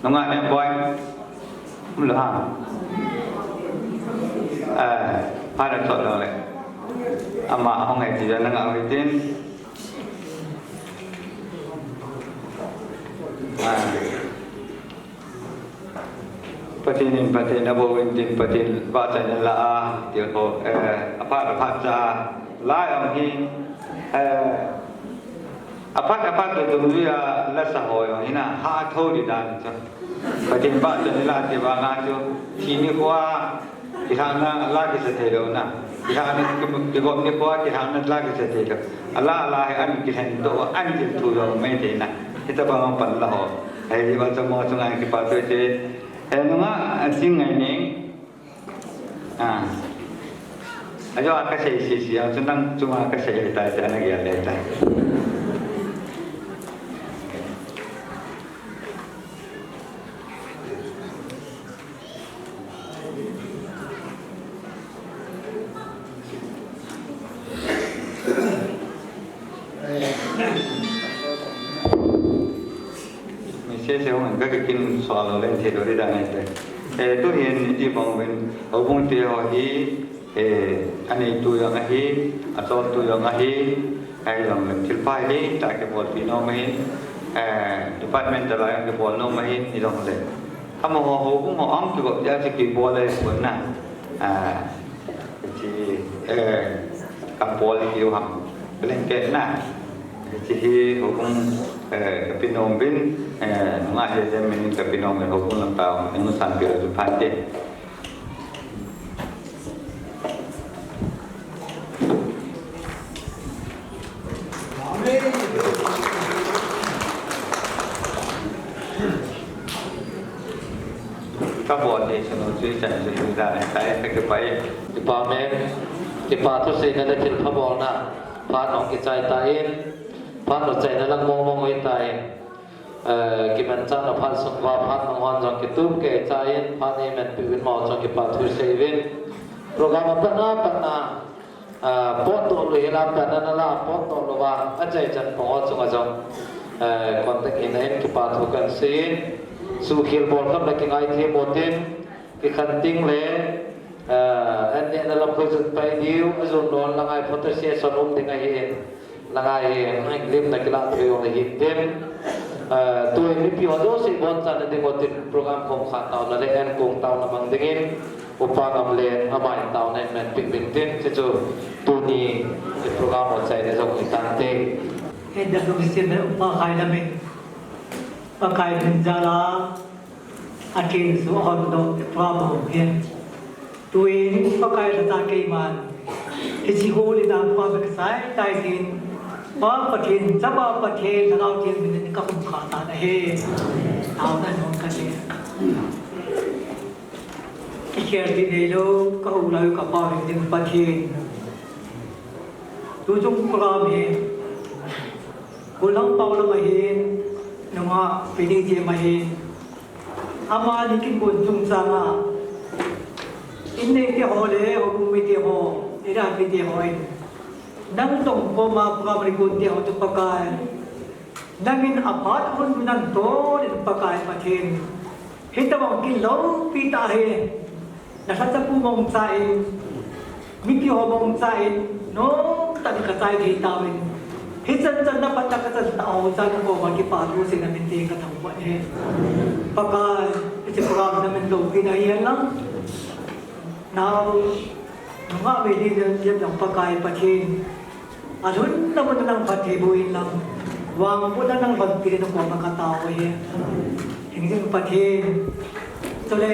Nungah Nemboi. Um lou ham. Eh, pha na chot lou le. Ama hung ngai ti na nga hui tin. Ah. Pathen in Pathen abou in tin Pathen vahchoina la a, thil ho, eh, aphat aphat cha, lai ang hi, eh, aphat aphat to dungjui a la sa ho jong hi na, ha tho di dan chu. Pathen vahchoina la ti vang a chu, thi nikho a, kilhahna la kisa thei lou na. Kilhahna ki, kigop nikho a, kilhahna la kisa thei lou. Ala, ala hi an kilhen to, an kil thu jong mai thei na. Hitabang pan la ho. Ahi, iva chamo chunga kipa to che. Eh, nungah, a, Chingngaineng. Ah. Ajo a kasei sisi, a chun nang chunga kasei tai, tai na gel le tai. Message hung ka kikin swallow len thei lou ri dan ai te. Eh, tuhin iti bang uvin, houbung te ho hi, eh, aneitu jong ahi, acholtu jong ahi, ahijongle thilpha hi, ta kibolpi nom ahin, eh, department a jong kibol nom ahin, hijongle. Amaho houbung ho ang kigop dia chu kibol ahi pon na. Ah, Hiche, eh, kabol diu ham. Blanket na. Hiche hi houbung, eh, kapi nom uvin, eh, nungah J J M min in kapi nom uvin houbung lam tao, nung san peh u chu phat te. Kabol Chanu chui chan chui da ne tai ka ke pai. Kipa me, kipa thuseina le thilpha bolna, phat hung kichai tan, phat hung chaina lang mong mong hoi tan. Eh, kimanchahna phat sung uva phat nung hon jong kitup kei tan, phat nei manpi uvin mo jong kipa thusei uvin. Program a patna patna, ah, potdoh lou hila patna nala potdoh lou va, achaichan pang ho chunga jong, eh, contact in ahin kipa thu kahin seiyin. Suhkhel bol kham le kingaidam utin, kikhen ding le, eh, an nehna lam khu jun pai diu, ajun lou le ngai photo session um ding ahin. Langai hi, limna kilah thei jong le hitin. Eh, tuin mipi ho jouse bonchan na ding utin program khom khat taona le ankong taona mang dingin, Upa Ngamlen amai taona in manpi uvin tin, chuchu tuni program ho chaina jong hitante. Hei da jong sin Upa Khailam in, Pakai min jal a, Akin su hon do problem hi. Tuin Pakai lhata keiman. Hichi holi na pa ka sai tai tin. Pa Pathen, Chapa Pathen, Lhagao Theng min in ka khum kha ta na he. Tao na non ka te. Ki kher di nei lou, ka hu lai ka pa min din Pathen. Tu chung program hi. Gollhang Paolam ahin, nungah Pini Jem ahin. Amani kin bon chungchang a. Innei te ho le, houbung mite ho, ira mite ho in. Nang tong koma program ri gon te ho chu Pakai. Nangin aphat hun nan to le Pakai Pathen. Hitobang kin loupi tah hi. Na lhacha pu mong cha in, mipi ho mong cha in, nom tah in ka chai thei tauvin. Hichan chan na phat na ka chan tah ho cha na koma kipa thu seina min te ka thangvah e. Pakai, hiche program na min loupi na hi lang. Nau, nungah ve di jam jam Pakai Pathen. Alhun na mun nang phatthei boh in lang. Vangbohna nang lhonpi na koma ka tao e. Hingjing Pathen. Chule,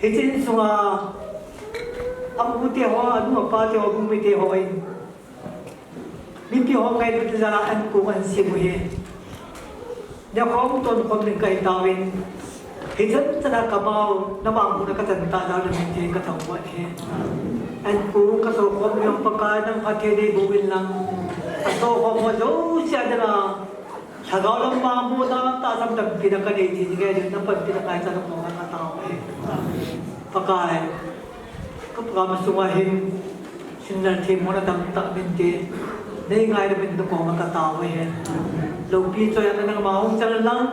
Hiche insunga, a u te ho, a nu a pa te ho, a bu mi te ho in. Mipi ho ngailut jal a an kong an sim u hi. Nekhom tonkhom ding kahi tauvin. Hichan chan a kamau, na vangbohna ka chan tah jal in min te ka thangvah e. An kong ka sokhom ding Pakai nang phatthei nei boh in lang. Ka sokhom ho jouse a ding a. Lhagao lam vangbohna tahsan panpina ka nei thei ding ahi, na panpina ngaichat na koma ka tao e. Pakai, ka program sunga hin, sinner themmona tamtah min te, nei ngaidam in na koma ka tao e. Loupi choi a nangma hung chang lang,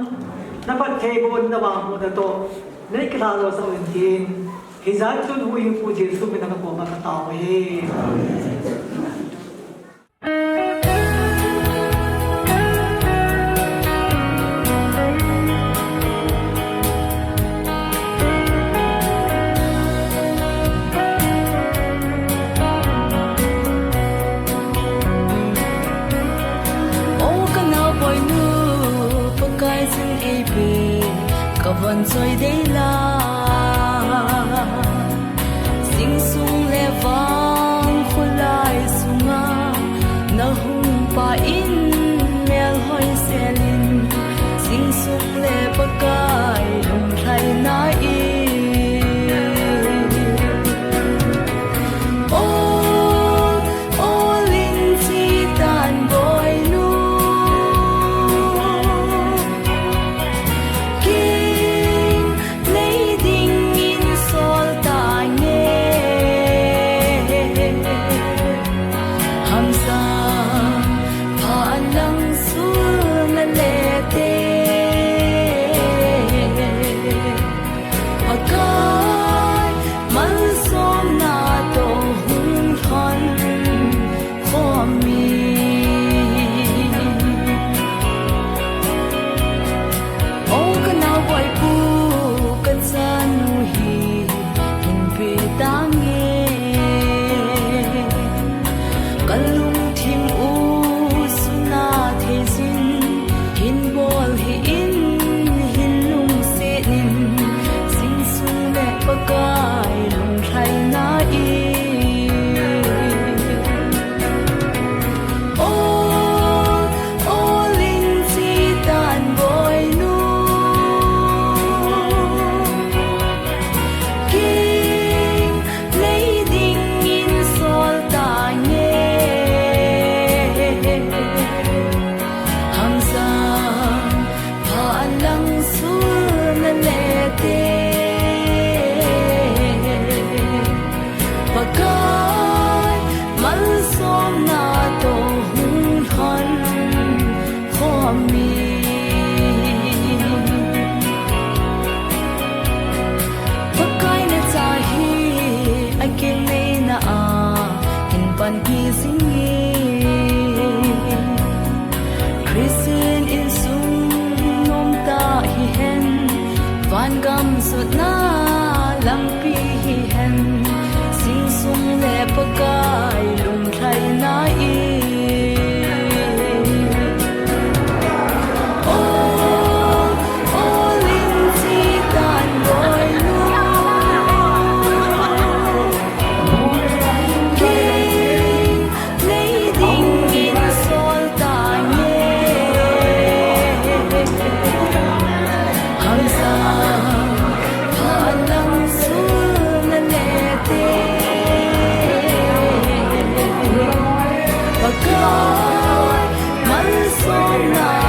na phattheibohna vangbohna toh, nei kilhahsah uvin tin, hijat chun huhhingpu Jesu min a na koma ka tao e. O ka naoboinu, Pakai jin eipe, ka von choi dei la. Jingsung le vang kholai sunga na hung pa in melhoi selin, jingsung le Pakai lunglhaina in. O, o lin chi tan boinu. Kin nei dingin sol tange. Hamsa pha lang sul na le te. Pakai malsomna toh hung lhon khom in. O ka naoboipu, ka chanu hi hin pe tange. Ka lungthim u suna thei jin Malsomna